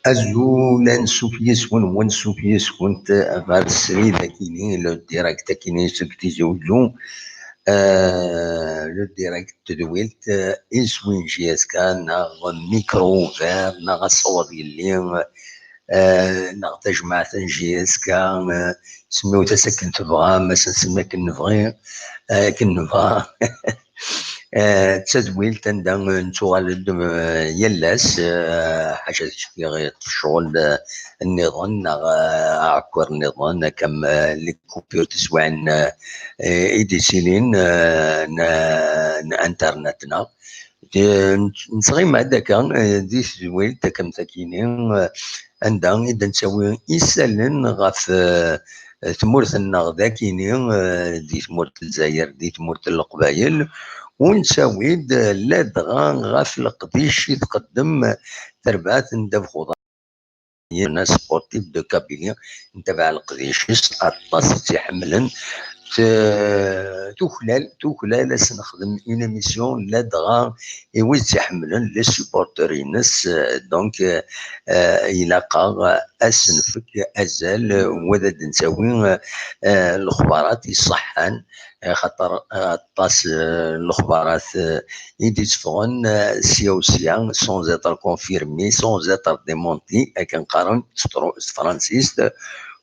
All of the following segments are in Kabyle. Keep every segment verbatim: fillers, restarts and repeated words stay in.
Azul, ansuf yes-wen, wansuf yes-went ɣer srid akini, le direct akini seg Tizi Uzzu, euh, le direct n tedwilt, euh, iswi n J S K, neɣ micro ouvert, neɣ asawaḍ yelli, euh, neɣ tajmaɛt n J S K, euh, semmiwt-as akken tebɣam, ad as-nsemmi akken nebɣi, euh, akken nebɣa. Eh, d tadwilt anda, eh, nettuɣal-d, eh, yal ass, eh, ḥaca ticki ɣef ccɣel, eh, nniḍen neɣ, eh, aɛekkur nniḍen, akka am, eh, les coupures tiswiɛin, eh, i d-ittilin, eh, n, n internet-nneɣ. Eh, nettɣima-d akka, eh, di tedwilt, akka am takini, eh, anda i d-nettawi isallen ɣef, eh, tmurt-nneɣ d akini, eh, di tmurt n Lezzayer, di tmurt n Leqbayel, u nettawi-d, eh, ladɣa ɣef leqdic i tqeddem terbaɛt n ddabex uḍar, Jeunesse Sportive de Kabylie, ntabaɛ leqdic-is, aṭas i tt-iḥemmlen, t-, tuklal, tuklal ad s-nexdem une émission ladɣa i wid tt-iḥemmlen, les supporters-ines, eh, donc, eh, eh, ilaq-aɣ ad s-nefk azal, eh, u ad d-ntawi, eh, eh, lexbarat iṣeḥḥan, eh, xaṭer, eh, aṭas, eh, n lexbarat, eh, i d-itteffɣen, eh, sya u sya, sans être confirmé, sans être démenti, akken qqaren s tru-, s tefransist,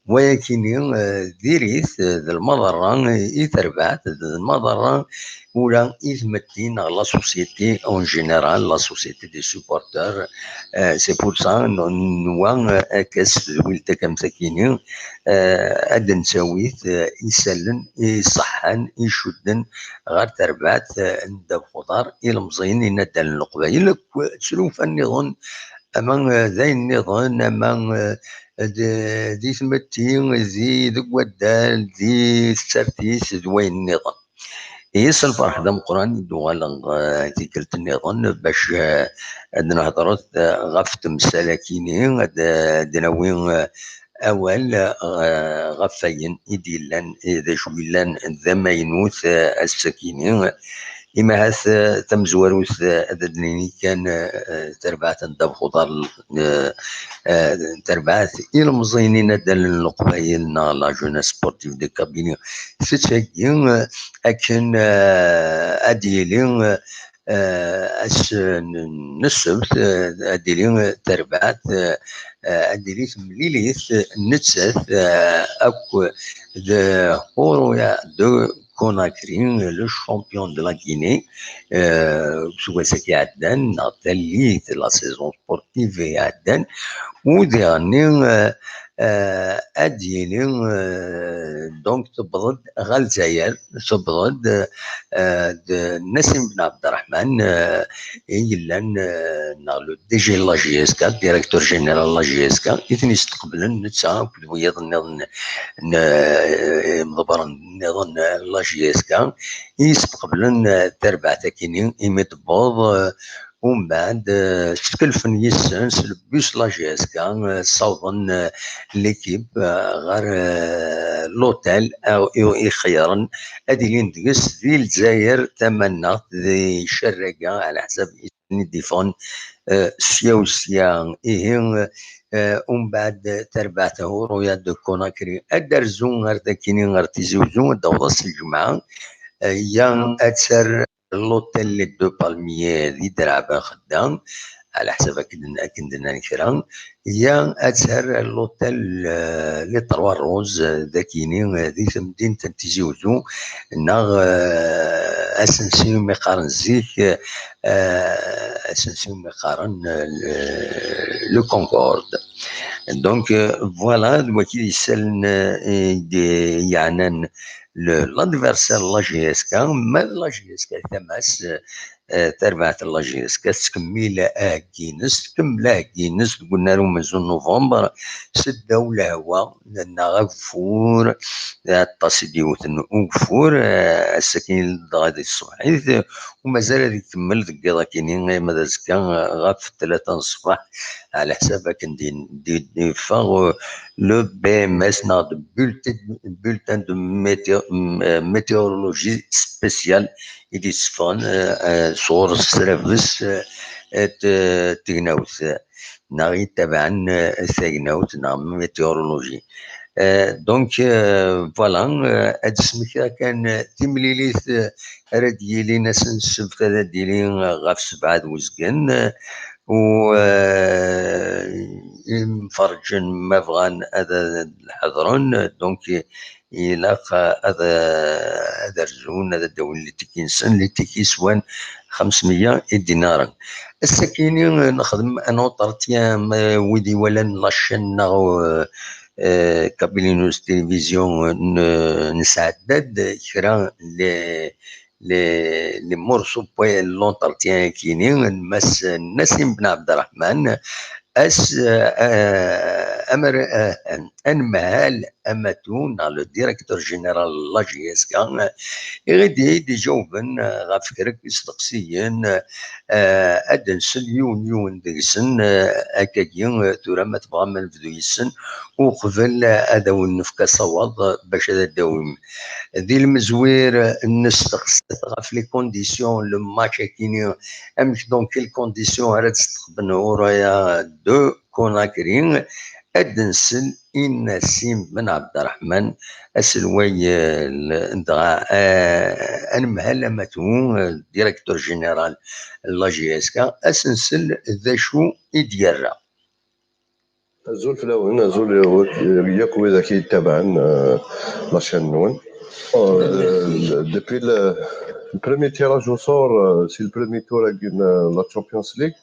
wayakini, eh, diri-t, eh, d lmaḍerra i terbaɛt, d lmaḍerra ula i tmetti neɣ la société en général, la société des supporters. Eh, c'est pour ça, n-, nwa, eh, akka s tedwilt akka am takini, eh, ad d-nttawit, eh, isallen iṣeḥḥan, icudden ɣer terbaɛt, eh, n ddabex uḍar, ilemẓiyen, inaddalen n Leqbayel, akk tlufa nniḍen, ama, eh, d ayen nniḍen, ama, eh, d, di tmetti, di, deg waddal, di tsertit, d wayen nniḍen. Ihi s lferḥ d ameqqran i d-uɣaleɣ, eh, tikkelt nniḍen bac, eh, ad nehḍret, eh, ɣef temsal-akini, ad, ad d-nawi, eh, awal, eh, ɣef wayen i d-yellan, eh, d acu yellan d amaynut, eh, ass-akini. Imi ahat, eh, tamezwarut, eh, ad d-nini kan, eh, eh, tarbaɛt n ddabex uḍar, eh, eh, tarbaɛt ilemẓiyen inaddalen n Leqbayel neɣ la Jeunesse Sportive de Kabylie, tettagi, eh, akken, eh, ad yili, eh, ass n, n ssebt, eh, ad yili tarbaɛt, eh, eh, ad yili temlilit, eh, nettat, eh, akk d Hourouya de Conakry, le champion de la Guinée, eh, useggas-agi iɛeddan, neɣ tallit, la saison sportive iɛeddan, u diɣenni, eh, eh, ad d-yili, eh, donc tewweḍ-d ɣer Lezzayer, tewweḍ-d, eh, d Nassim Ben Abderrahmane, eh, i yellan, eh, neɣ le D G n la J S K, directeur général n la J S K, i ten-yesteqblen netta akked wiyaḍ nniḍen n, eh, imḍebbren nniḍen n la J S K, i yesteqblen, eh, tarbaɛt-akini imi tewweḍ, eh, umbeɛd, eh, skelfen yis-sen s le bus n la J S K, eh, ssawḍen, eh, l'équipe, eh, ɣer, eh, l'hôtel, eh, i, i xeyyren ad ilin deg-s di Lezzayer tamaneɣt, di Cerraga, ɛla ḥsab i d-iffɣen, eh, sya u sya. Ihi, eh, umbeɛd tarbaɛt Hourouya de Conakry ad d-terzu ɣer dakini, ɣer Tizi Uzzu, ad d-taweḍ ass n lǧemɛa, eh, ya ad terr l'hôtel Les Deux Palmiers di Draɛ Ben Xedda, ɛla ḥsab akken, akken d-nnan kra, ya ad terr l'hôtel, eh, Les Trois Roses, eh, dakini, eh, di temdint n Tizi Uzzu, neɣ, eh, asensi umi qqaren zik, eh, asensi umi qqaren, eh, le, le Concorde. Donc, eh, voilà, d wagi d isallen, eh, i d-, yeɛnan le, l'adversaire n la J S K, ma d la J S K tama-s, eh, tarbaɛt n la J S K tettkemmil aheggi-ines, tkemmel aheggi-ines deg unnar umenzu n Nuvember, seddaw lehwa neɣ ageffur, aṭas i d-yewten ugeffur, eh, ass-agi dɣa di tṣebḥit, u mazal ad ikemmel deg yiḍ akini, ma d azekka, eh, ɣef tlata n ṣṣbeḥ, ɛla ḥsab akken d-, d-, d-yeffeɣ, eh, le B M S neɣ d bulletin, bulletin de météo-, m-, eh, météorologie spéciale i d-yesseffɣen, eh, eh, sɣur Srabes, eh, eh, t-, tegnawt, neɣ yettabaɛen, eh, tagnawt neɣ météorologie. Eh, donc, eh, voilà, eh, ad d-smektiɣ kan, eh, timlilit, eh, ara d-yilin ass n ssebt, ara d-yili, eh, ɣef sebɛa d uzgen, eh, u, eh, imferrǧen ma bɣan ad, ad ḥeḍren, donc, ilaq ad, ad rzun, ad d-awin litiki-nsen, litiki swan xemsmeyya idinaren. Ass-akini nexdem un entretien, ma wid iwalan la chaîne neɣ, euh, euh, Kabylie News Télévision, n-, nesɛedda-d kra n les, les, les morceaux n l'entretien-akini n Mass Nassim Ben Abderrahmane, ass, eh, eh, amar, eh, anemhal amatu neɣ le directeur général n la J S K, eh, i ɣ-id-, i d-iǧawben, eh, ɣef kra n yisteqsiyen, eh, ad d-nsel yiwen yiwen deg-sen, eh, akkagi, eh, tura ma tebɣam ad nebdu yes-sen, uqbel, eh, ad awen-nefk asawaḍ, eh, bac ad d-tawim. Di lemezwir, eh, nesteqsa-t ɣef les conditions, le match-akini, amek donc les conditions ara d-steqben Uraya de Conakry, ad d-nsel i Nassim Ben Abderrahmane, aselway, eh, l-, dɣa, eh, anemhal amatu, eh, directeur général n la J S K, ad s-nsel d acu i d-yerra. Azul fell-awen, azul yakk, yakk widak i yettabaɛen, eh, la chaîne-nwen. Euh, depuis le, le premier tirage au sort, euh, c'est le premier tour-agi n la Champions League.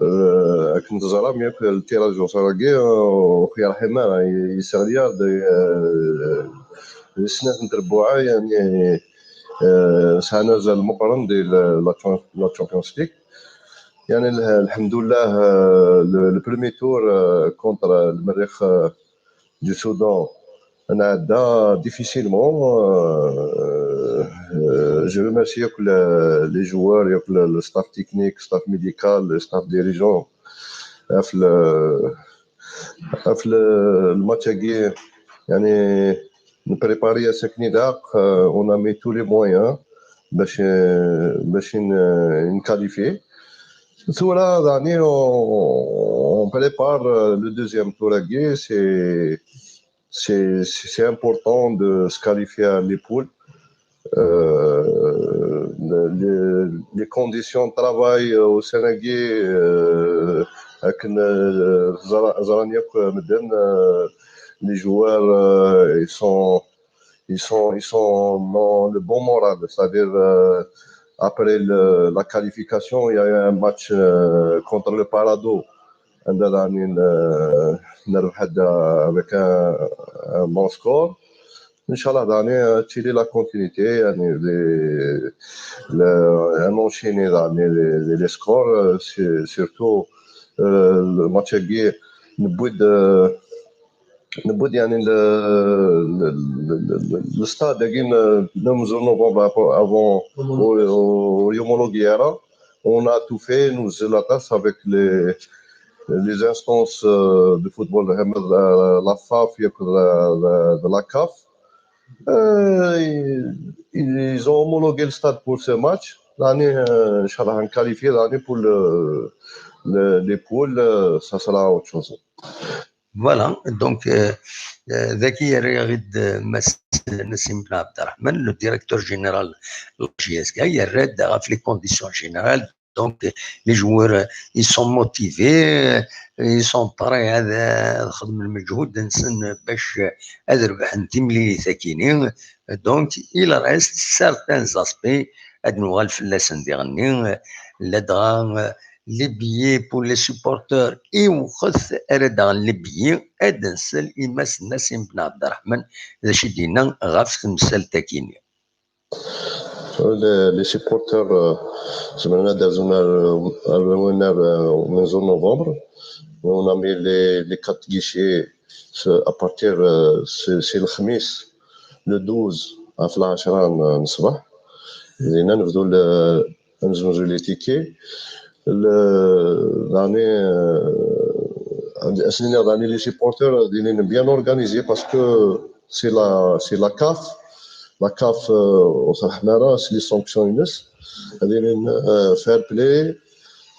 Euh, akken teẓram yakk, le tirage au sort-agi, euh, ur yerḥim ara, yesseɣli-aɣ-d, euh, di snat n trebbuɛa, yani, euh, sɛan azal meqqren di la, la Champ-, la Champions League. Yani, lḥ-, lḥemdullah, euh, le, le premier tour, euh, contre le Merrikh, euh, du Soudan, nɛedda difficilement. Euh, euh, je remercie yakk le, les joueurs, yakk le, le staff technique, staff médical, le staff dirigeant, ɣef le, ɣef le, le match-agi, yani, nprépari-as akken ilaq, euh, on a mis tous les moyens باش، باش ن-، نكاليفي. Tura, daɣni, on, on prépare, euh, le deuxième tour-agi, c'est, c'est, c'est important de se qualifier à les poules. Euh, les, les conditions de travail, euh, ussan-agi, euh, akken, euh, ẓra-, ẓran yakk medden, euh, les joueurs, euh, ils sont, ils sont, ils sont dans le bon moral, c'est-à-dire, euh, après le, la qualification, il y a eu un match, euh, contre le Parado, anda daɣni n-, nerbeḥ-d avec un, un bon score. Inchallah, daɣni, euh, tili la continuité, yani, les, le, un enchaîné, daɣni, les, les, les scores, euh, c'est surtout, euh, le match-agi, newwi-d, euh, newwi-d, yani, le, le, le, le, le, le stade-agi n, n umzur novembre avant, avant, ur, ur, ur yumulugyi ara. On a tout fait, nous, la tâche avec les, les instances, euh, de football, la, la FAF, la, la, la CAF. Euh, ils, ils ont homologué le stade pour ce match. L'année, euh, Inch'Allah, on qualifie l'année pour le, le, les poules, euh, ça sera autre chose. Voilà, donc, euh, euh, dagi yerra-aɣ-d, euh, Mass Nassim Ben Abderrahmane, le directeur général de la J S K, yerra-d ɣef les conditions générales. Donc, les joueurs, euh, ils sont motivés, euh, ils sont prêts à, à xedmen lmeǧhud-nsen bac, euh, ad rebḥen timlilit-akini. Donc, il reste certains aspects ad nuɣal fell-asen diɣenni, euh, ladɣa, euh, les billets pour les supporters, iwqet ara d-aɣen les billets, ad nsel i Mass Nassim Ben Abderrahmane d acu i d-yenna ɣef temsalt-akini. Les, les supporters, euh, zemren ad rzun ar, ar, ar, euh, umenzu n novembre. On a mis les, les quatre guichets, ce, à partir, euh, c'est, c'est le xmis, le douze, ɣef lɛecṛa n, n ṣṣbeḥ. Dinna nebdu le, ad nezzenzu les tickets. Le, daɣni, euh, ad s-nini, daɣni, les supporters, ad ilin bien organisés parce que c'est la, c'est la CAF. La CAF, euh, ur terḥim ara s les sanctions-ines. Ad ilin, euh, fair play,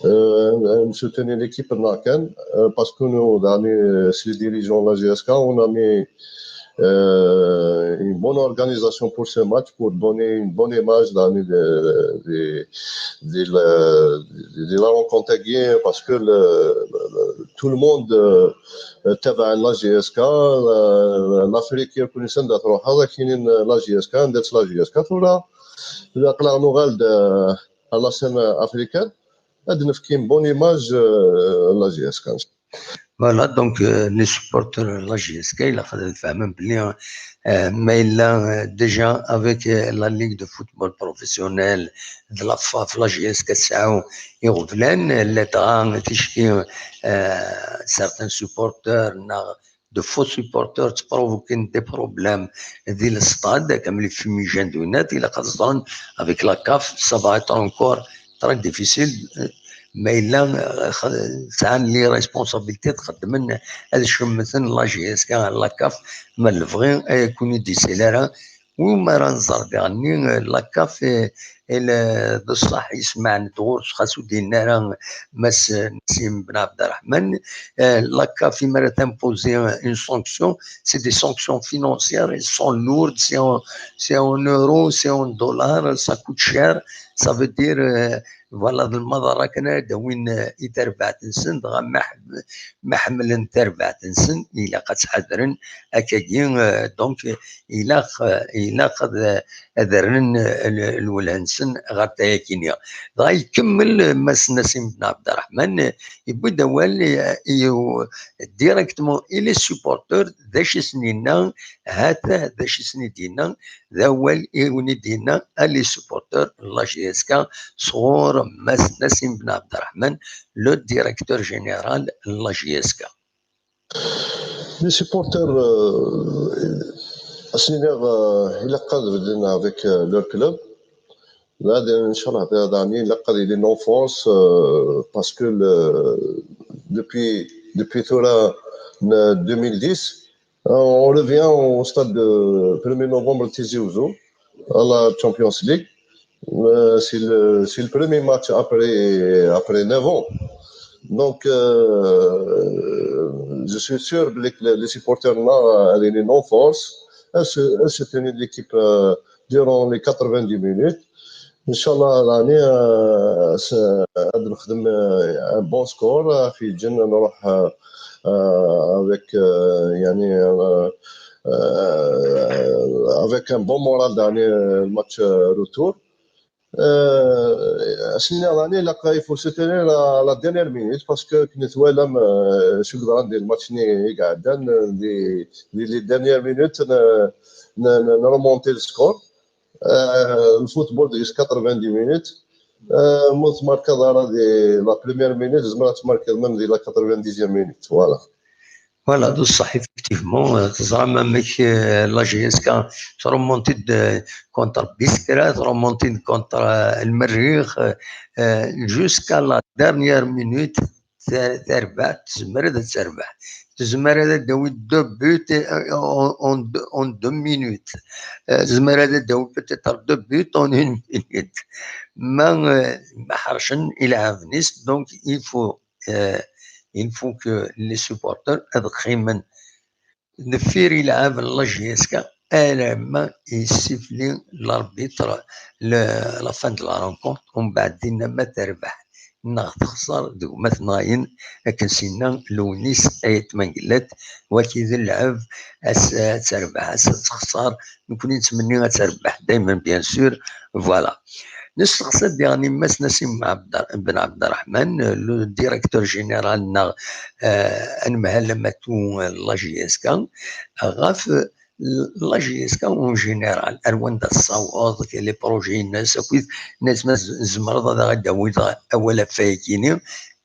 euh, soutenir l'équipe de Nakan, euh, parce que nous, dans les, les dirigeants de la G S K, on a mis euh, une bonne organisation pour ce match, pour donner une bonne image dans les, de, de, de, la, de la rencontre, parce que le, le, tout le monde euh, تابع la G S K, l'Afrique يكون سند تروح هذا كاينين la G S K، عندها la G S K ثورة. لا، نغال على la scène africaine، هاد نفكي une bonne image la G S K. Voilà, donc euh, les supporters de la G S K, il a fait le même bien. Euh, mais là, euh, déjà avec euh, la Ligue de football professionnel, de la FAF, la G S K, ça, il revient, les euh, certains supporters, de faux supporters provoquent des problèmes dans le stade, comme les fumigènes de net, il a avec la CAF, ça va être encore très difficile. Mais là, ça les responsabilités de la G S K, la CAF, ما نبغي يكون يدي سيلارا وما راه نزار ديغني la CAF بصح يسمع ندغور خاصو دينا راه مس نسيم بن عبد الرحمن la CAF ما راه تامبوزي une sanction, c'est des sanctions financières, elles sont lourdes, c'est en, c'est en euros, c'est en dollars, ça coûte cher, ça veut dire voilà, هاد المضره كان هذا وين يتربع تنسن دغا ما ما حملن تربع تنسن الا قد حذرن اكاكي. Donc الا الا قد اذرن الولهنسن غير تاكينيا. دغا يكمل ماس نسيم بن عبد الرحمن يبدا والي directement الى supporters داش سنينا هاتا داش سنيدينا ذا هو الإيوني دينا ألي سوبورتور لا جي اس كا صغور ماس نسيم بن عبد الرحمن لو ديريكتور جينيرال لا جي اس كا. Les supporters, euh, asnineɣ, euh, ilaq ad bedlen avec euh, leur club. Là, inchallah, il y a en force euh, parce que le, depuis, depuis deux mille dix, on revient au stade de premier novembre Tizi Ouzou, à la Champions League. Euh, c'est le, le premier match après, après neuf ans. Donc, euh, je suis sûr que les, les supporters là, elle est en force. Elle se, elle se tenait de l'équipe euh, durant les quatre-vingt-dix minutes. Inchallah, l'année, euh, c'est un bon score. في الجنة نروح euh, avec euh, يعني euh, euh, avec un bon moral dans le match retour. Euh, il faut soutenir la, la dernière minute parce que كنت ولا شو قدران ديال الماتش ني قاعدين les dernières minutes نرمونتي le score. Le football ديال quatre-vingt-dix minutes. Moi, marqué la première minute, je marqué même la quatre-vingt-dixième minute. Voilà. Voilà, بصح effectivement, تزعم ميك la G S K ترومونتي contre Biskra, ترومونتي contre المريخ, jusqu'à la dernière minute. تربح, تزمر هذا تربح, تزمر هذا داوي deux buts en deux minutes, تزمر هذا داوي peut-être deux buts en une minute. ما ما حرشن الى عام نيس. Donc il faut il faut que les supporters ad qqimen deffir ilɛaben n la G S K alamma yessifli l'arbitre la fin de la rencontre, umbeɛd dinna ma terbeḥ neɣ texṣer deg umatnayen akken sinna lewnis ayat mangellat waki d lɛeb, ass ad terbeḥ ass ad texṣer, nekkni nettmenni ad terbeḥ daymen bien sûr. Voilà. Nesteqsa-d diɣen Mass Nassim Ben Abderrahman, le directeur général neɣ anemhal amatu n la G S K ɣef la G S K en général, ar wanda tessaweḍ, les projets-ines akkit, nezmer ad aɣ-d-tawiḍ awal ɣef wayagi-nni,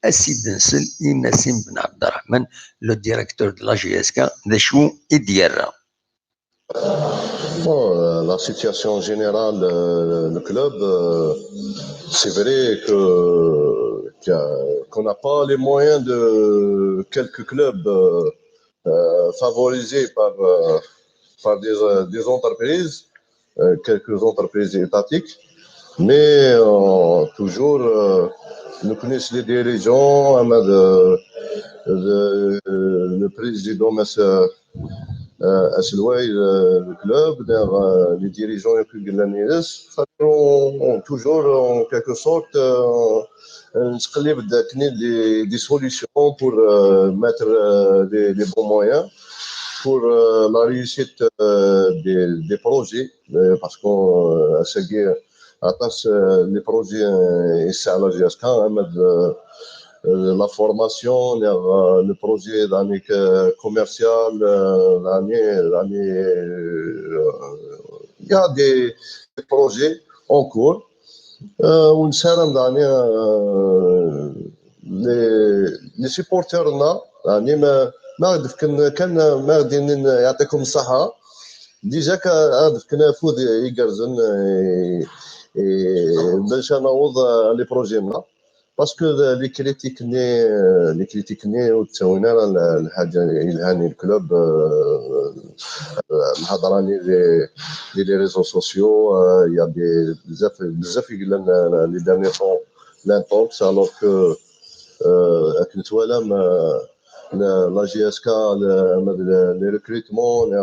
ad s-id-nsel i Nassim Ben Abderrahman, le directeur de la G S K, d acu i d-yerra. Bon, euh, la situation générale, euh, le club, euh, c'est vrai que qu'on n'a pas les moyens de quelques clubs euh, euh, favorisés par, euh, par des, des entreprises, euh, quelques entreprises étatiques, mais euh, toujours Nekkni s les dirigeants, ama d, d, le président, Mass, euh, aselway, euh, le club, neɣ, euh, les dirigeants akk i yellan yid-s, on, on, toujours, en quelque sorte, euh, nettqellib-d akken des, des solutions pour, euh, mettre, euh, les, les bons moyens pour, euh, la réussite, euh, des, des projets, euh, parce que, euh, ass-agi, aṭas, euh, les projets, euh, i tesɛa la J S K, ama d, euh, la formation, neɣ, euh, le projet, yeɛni, euh, commercial, euh, yeɛni, yeɛni, euh, il y a des, des projets en cours. Euh, ur nessaram, yeɛni, euh, les, les supporters-nneɣ, yeɛni, ma, ma ɣ-d-fken kan, ma ɣ-d-inin يعطيكم الصحة, déjà ka, ad fken afud igerrzen, i, i, bac ad naweḍ, euh, les projets-nneɣ. Parce que les critiques-nni, euh, les critiques-nni ur ttawin ara l-, lḥaǧa yelhan i le club, euh, euh, lhadra-nni di, di les réseaux sociaux, euh, il y a des, bezzaf, bezzaf i yellan, euh, les derniers temps, l'intox, alors que, euh, akken twalam, euh, la, la J S K, le, le, les recrutements, le,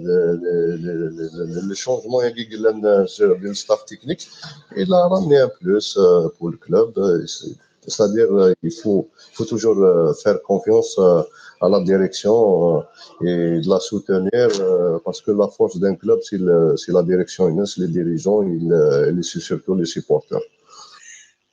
le, les changements, euh, sur le staff technique, il a ramené un plus, euh, pour le club, euh, c'est-à-dire, euh, il faut, il faut toujours, euh, faire confiance, euh, à la direction, euh, et de la soutenir, euh, parce que la force d'un club, c'est le, c'est la direction, c'est les dirigeants, et, euh, et c'est surtout les supporters.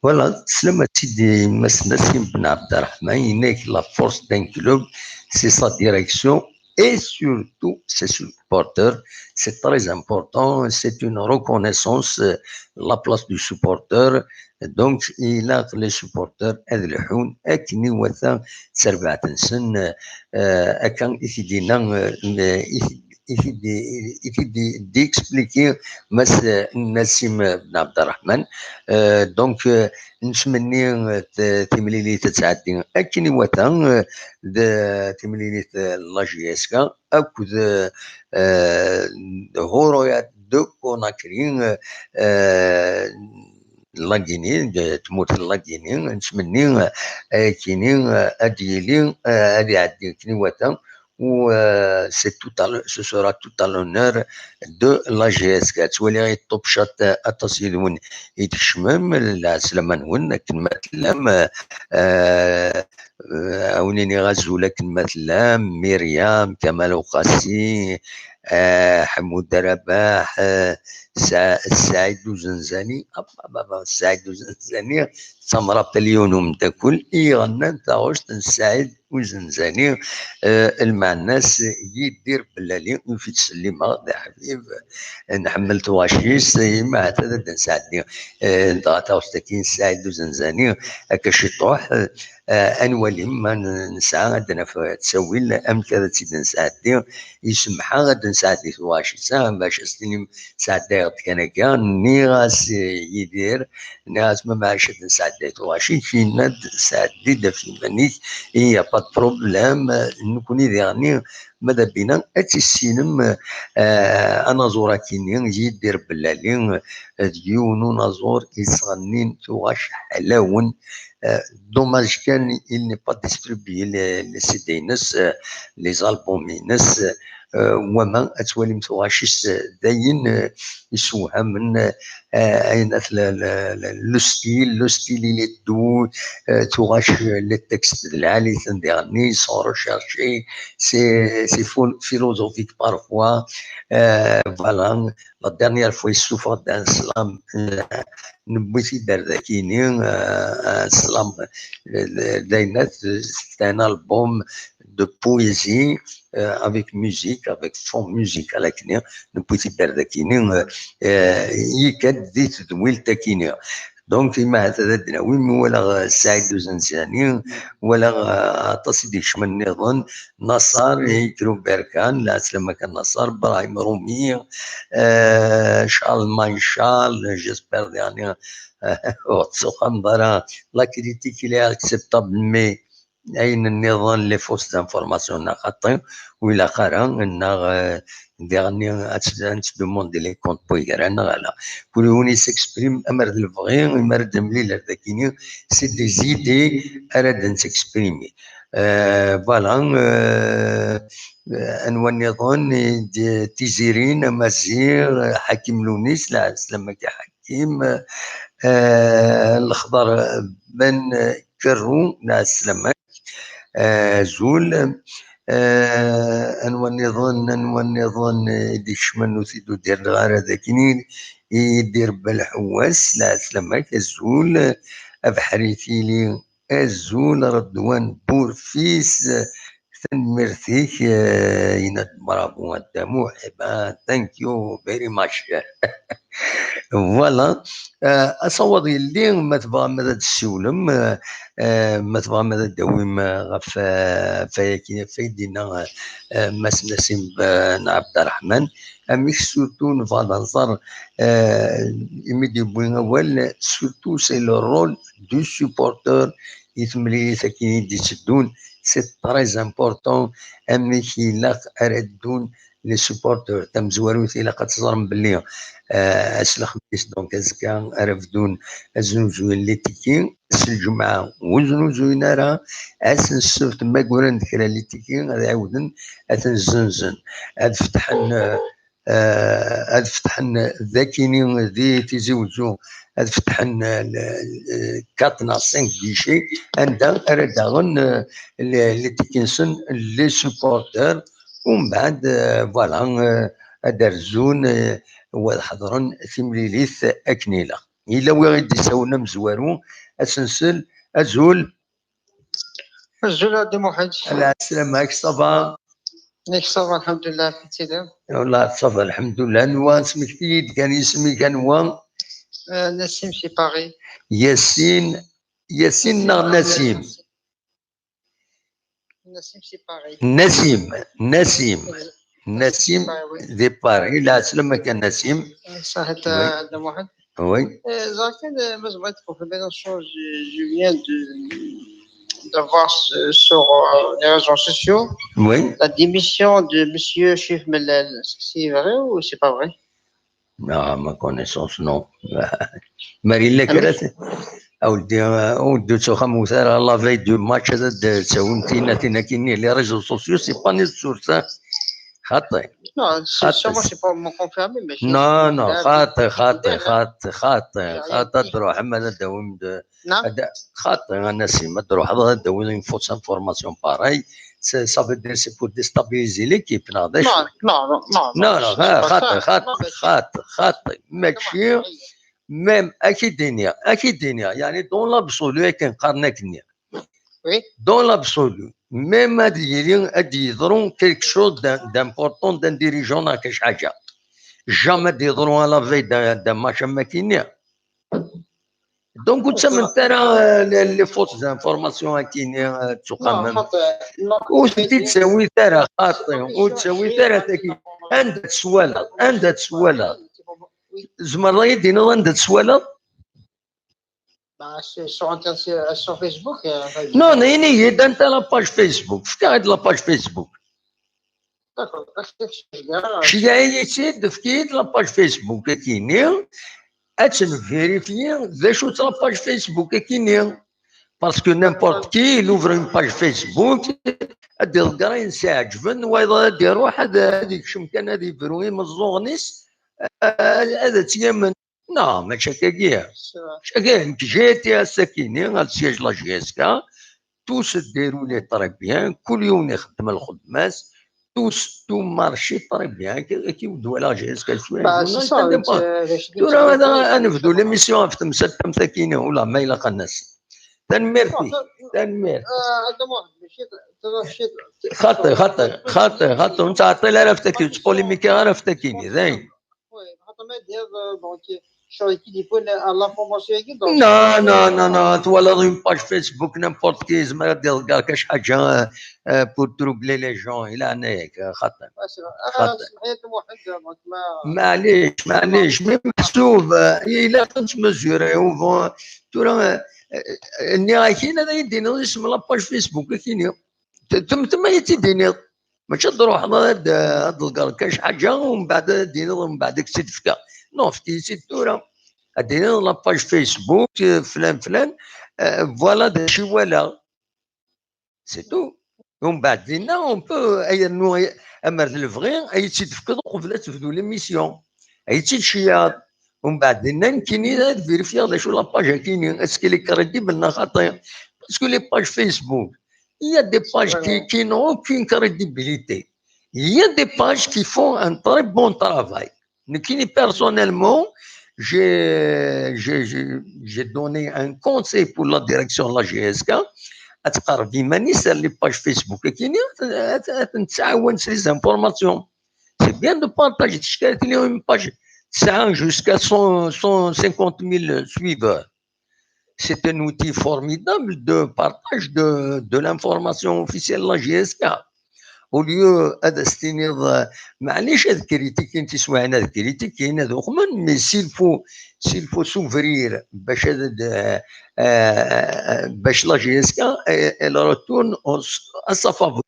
Voilà, teslam a Sidi Mass Nassim Ben Abderrahman, yenna-k la force d'un club, c'est sa direction et surtout ses supporters. C'est très important, c'est une reconnaissance, euh, la place du supporter. Donc, ilaq les supporters ad lḥun akken iwata d terbaɛt-nsen, euh, akka i t-id-yenna, euh, i t-, i t-id-, i t-id-expliquer Mass Nassim Ben Abderrahman. Euh, donc, euh, nettmenni, euh, t-, timlilit ad tɛeddi akken iwata, euh, d timlilit, euh, la J S K akked, euh, Horoya de Conakry, euh, euh, la Guinée, de tmurt n la Guinée, nettmenni, euh, akken, euh, ad yili, euh, ad iɛeddi akken iwata, ou, euh, c'est tout à l-, ce sera tout à l'honneur de la J S K. Ttwaliɣ yeṭṭubcat, euh, aṭas yid-wen i d-tkecmem, lɛeslama-nwen akken ma tellam, euh, euh, a wen-iniɣ azul akken ma tellam, Myriam, Kamal Uqasi, euh, Ḥmud Rabaḥ, euh, Sa-, Saɛid Uzenzani, ah, ah, ah, ah, Saɛid Uzenzani, d tamrart n yiwen umeddakel i iɣennan taɣect n Saɛid Uzenzani, euh, lmeɛna-s Yidir Bellali, ur t-ttsellimeɣ, d aḥbib, nḥemmel tɣaci-s, ima ahat ad d-nesɛeddi, euh, dɣa taɣect-agi n Saɛid Uzenzani, akka ciṭuḥ, euh, ad nwali ma n-, nesɛa ad d-naf ttawil amek ad tt-id-nesɛeddi, isemḥ-aɣ ad d-nesɛeddi tɣaci-s, ah, bac ad s-tinim sɛeddayeɣ-d kan akka, nniɣ-as, eh, Yidir, nniɣ-as ma maɛlic ad nesɛedday tuɣac-ik, yenna-d sɛeddi-d ɣef yiman-ik, il y a pas de problème, nekkni diɣenni ma d abina ad tissinem, eh, anaẓur akini, Yidir Bellali, eh, d yiwen unaẓur yettɣennin tuɣac ḥlawen, eh, dommage kan il n'est pas distribué les, les C D-ines, eh, les albums-ines, eh, wama ad twalim tuɣac-is, eh, d ayen, eh, yessewhamen, eh, ayen at le, le, le, le style, le style il est doux, eh, tuɣac, eh, les textes d lɛali-ten diɣenni, sont recherchés, c'est, c'est phil-, philosophique parfois, eh, voilà. La dernière fois, yessufeɣ-d un slam, eh, newwi-t-id ar dakini, eh, un slam, eh, d ayen at, c'est un album de poésie, euh, avec musique, avec fond musical akini, newwi-t-id ar dakini, euh, euh, yekka-d di tedwilt akini. Donc, ima ahat ad d-nawi, mi walaɣ, euh, Saɛid Uzenzani, walaɣ, euh, aṭas i d-ikecmen nniḍen, Naṣer, Ikru Berkan, lɛeslama-k a Naṣer, Brahim Rumi, euh, Charles Maréchal, j'espère, yeɛni, ur tettxemmeḍ ara, la critique, il est acceptable, mais ayen nniḍen, les fausses informations neɣ xaṭi, ur ilaq ara, neɣ, eh, diɣenni ad tt-, ad nettdemandi les comptes n wigran neɣ ala. Kul yiwen yessexprime amer d lebɣi, mi ara d-nemlil ar dakini, c'est des idées ara d-nettexprimi. Eh, voilà, eh, anwa nniḍen, eh, d-, Tizirin, Amaziɣ, Ḥakim Lunis, lɛeslama-k a Ḥakim, eh, Lexḍer Ben Kerru, lɛeslama-k, eh, azul, eh, anwa nniḍen, anwa nniḍen, eh, i d-ikecmen ur t-id-udireɣ ara dakini, Yidir Belḥewwas, lɛeslama-k, azul, Abeḥri Tili, azul, Redwan Burfis, tanemmirt-ik, eh, yenna-d bravo a Dda Muḥ, eh ben, thank you very much. Voilà. Eh, asawaḍ yelli, ma tebɣam ad d-tessiwlem, eh, eh, ma tebɣam ad d-tawim, eh, ɣef, eh, ɣef wayagi, ɣef ay d-yenna, eh, eh, Mass Nassim, eh, n Ɛebderreḥman, amek surtout nebɣa ad nẓer, eh, imi d-yewwi awal, surtout c'est le rôle du supporteur i temlilit akken i d-itteddun, c'est très important, amek ilaq ara ddun les supporteurs. Tamezwarut ilaq ad teẓrem belli, eh, ass lexmis, donc azekka, ara bdun ad znuzuyen les tickets, s lǧemɛa ur znuzuyen ara, ass n ssebt ma gguren-d kra les tickets ad ɛiwden ad ten-zzenzen, ad fetḥen, eh, eh, ad fetḥen dakini di Tizi Wezzu, ad fetḥen, eh, le, eh, quatre neɣ cinq guichets, anda ara d-aɣen, eh, les, les tickets-nsen, les supporters, umbeɛd, eh, voilà, eh, ad d-rzun, eh, u ad ḥeḍren timlilit akken ilaq. Yella wi i d-isawlen amezwaru, ad s-nsel, azul. Azul a Dda Muḥend. Ala, sslam-ak, ça va? Nek ça va, alḥemdulillah, amek i telliḍ? Wallah, ça va, alḥemdulillah. Anwa, smekti-yi-d kan isem-ik, anwa? Euh, Nassim, c'est Paris. Yasin, Yasin neɣ Nassim? Nassim, c'est Paris. Nassim, Nassim. Nassim, Paris, oui. Di Paris. Lɛeslama-k a Nassim. Saḥit, oui. A Dda Muḥend. Oui. Euh, ẓer kan, euh, ma tebɣiḍ ad tconfirmiḍ, je, je viens de, d'avoir ce, sur, euh, les réseaux sociaux, oui, la démission de monsieur Chérif Mellal. Est-ce que c'est vrai ou c'est pas vrai? Non, à ma connaissance, non. Marie Leclerc, a wi-, a weddi, a weddi, ur ttxemmim ara, la veille du match, ad d-tawim tina, tina, kini, les réseaux sociaux, c'est pas une source, hein. Xaṭi. Non, c'est, xaṭi, sûrement, c'est pas me confirmer, mais non, non, xaṭi, xaṭi, xaṭi, xaṭi, xaṭi, ad d-truḥem, ad d-tawim d-, ad d-, xaṭi, a Nassim, ad d-truḥeḍ, ad d-tawiḍ une fausse information pareille, c'est, ça veut dire c'est pour déstabiliser l'équipe, neɣ d acu? Non, non, non, non, non, non, c'est pas ça. Xaṭi, xaṭi, xaṭi, xaṭi, mačči, même, ad k-id-iniɣ, ad k-id-iniɣ, yeɛni, dans l'absolu, akken qqaren akkenni. Oui. Dans l'absolu, même ad yili, ad d-yeḍru quelque chose d'im-, d'important d'un dirigeant neɣ quelque ḥaǧa. Jamais ad d-yeḍru à la veille d'un, d'un match am akkenni. Donc, ur ttamnet ara, euh, les, les fausses informations akkenni, euh, ttuqamem. Ur tent-id-ttawit ara, xaṭi, ur ttawit ara tagi. Anda tt-twalaḍ? Anda tt-twalaḍ? Tzemreḍ ad yi-d-tiniḍ anda tt-twalaḍ? Bah, c'est sur Internet, c'est, euh, sur Facebook, euh, enfin, non, non, ini-yi-d anta la page Facebook. Efk-aɣ-d la page Facebook. D'accord, parce que je... Ceyyeɛ-iyi-tt-id, efk-iyi-d la page Facebook akkenni, ad tt-nvérifier d acu-tt la page Facebook akkenni. Parce que n'importe qui, il ouvre une page Facebook, ad iḍegger ayen s-iɛeǧben, wayeḍ ad iruḥ, ad, ad ikcem kan, ad ibru imeẓẓuɣen-is, ad, ad tt-yamen. Non, mačči akkagi. Mačči akkagi, nekk j'ai été ass-akini, al siège la J S K, tout se déroulait très bien, kul yiwen ixeddem lxedma-s, tout, tout marchait très bien, akka, akka i d-walaɣ J S K cwiya. Bah, c'est ça, euh, tura ad, ad nebdu l'émission ɣef temsalt am takini, ula ma ilaq ad nas. Tanemmirt-ik, tanemmirt. Xaṭi, xaṭi, xaṭi, xaṭi, ur nettɛeṭṭil ara ɣef takini, ur nettpolémikiɣ ara ɣef takini, dayen. Oui, xaṭer ma d-, euh, donc, Sur l'équipe, il faut la, la promotion équipe. Non, non, non, non. Twalaḍ une page Facebook, n'importe qui, yezmer ad iḍegger kac ḥaǧa, euh, pour troubler les gens. Il a nek, xaṭi. Ah, c'est vrai. Ah, c'est vrai, donc, ma... Maɛlic, maɛlic, mais meḥsub, euh, il a tant mesuré, au bon. Tura, euh, euh, nniɣ-ak-in ad yi-d-tiniḍ isem la page Facebook, akini. Temtem ay tt-id-tiniḍ. Mačči ad d-ruḥeḍ ad, ad d-tḍeggreḍ kan ḥaǧa, u mbeɛd ad d-tiniḍ, u mbeɛd ad k-tt-id-fkeɣ. Non, efk-iyi-tt-id tura. Ad d-tiniḍ la page Facebook, euh, flan, flan, euh, voilà d acu i walaɣ. C'est tout. U mbeɛd dinna, on peut, ay rnu, amer d lebɣi, ay tt-id-tefkeḍ uqbel ad tebdu l'émission. Ay tt-id-tceyyaḍ. U mbeɛd dinna, nekkini ad vérifier d acu la page akini, est-ce qu'elle est crédible neɣ xaṭi. Parce que les pages Facebook, il y a des pages qui, qui n'ont aucune crédibilité. Il y a des pages qui font un très bon travail. Nekkini, personnellement, j'ai, j'ai, j'ai, j'ai donné un conseil pour la direction de la G S K. Ad tqerreb iman-is ar les pages Facebook akini, ad, ad, ad ten-tɛawen s les informations. C'est bien de partager. Une page, ça a jusqu'à cent, cent cinquante mille suiveurs. C'est un outil formidable de partage de, de l'information officielle de la G S K. Au lieu ad as-tiniḍ, euh, maɛlic ad critiquin tiswiɛin, ad critiquin, ad uxmen, mais s'il faut, s'il faut s'ouvrir bac ad, euh, euh, bac la G S K, elle, elle retourne au, à sa faveur.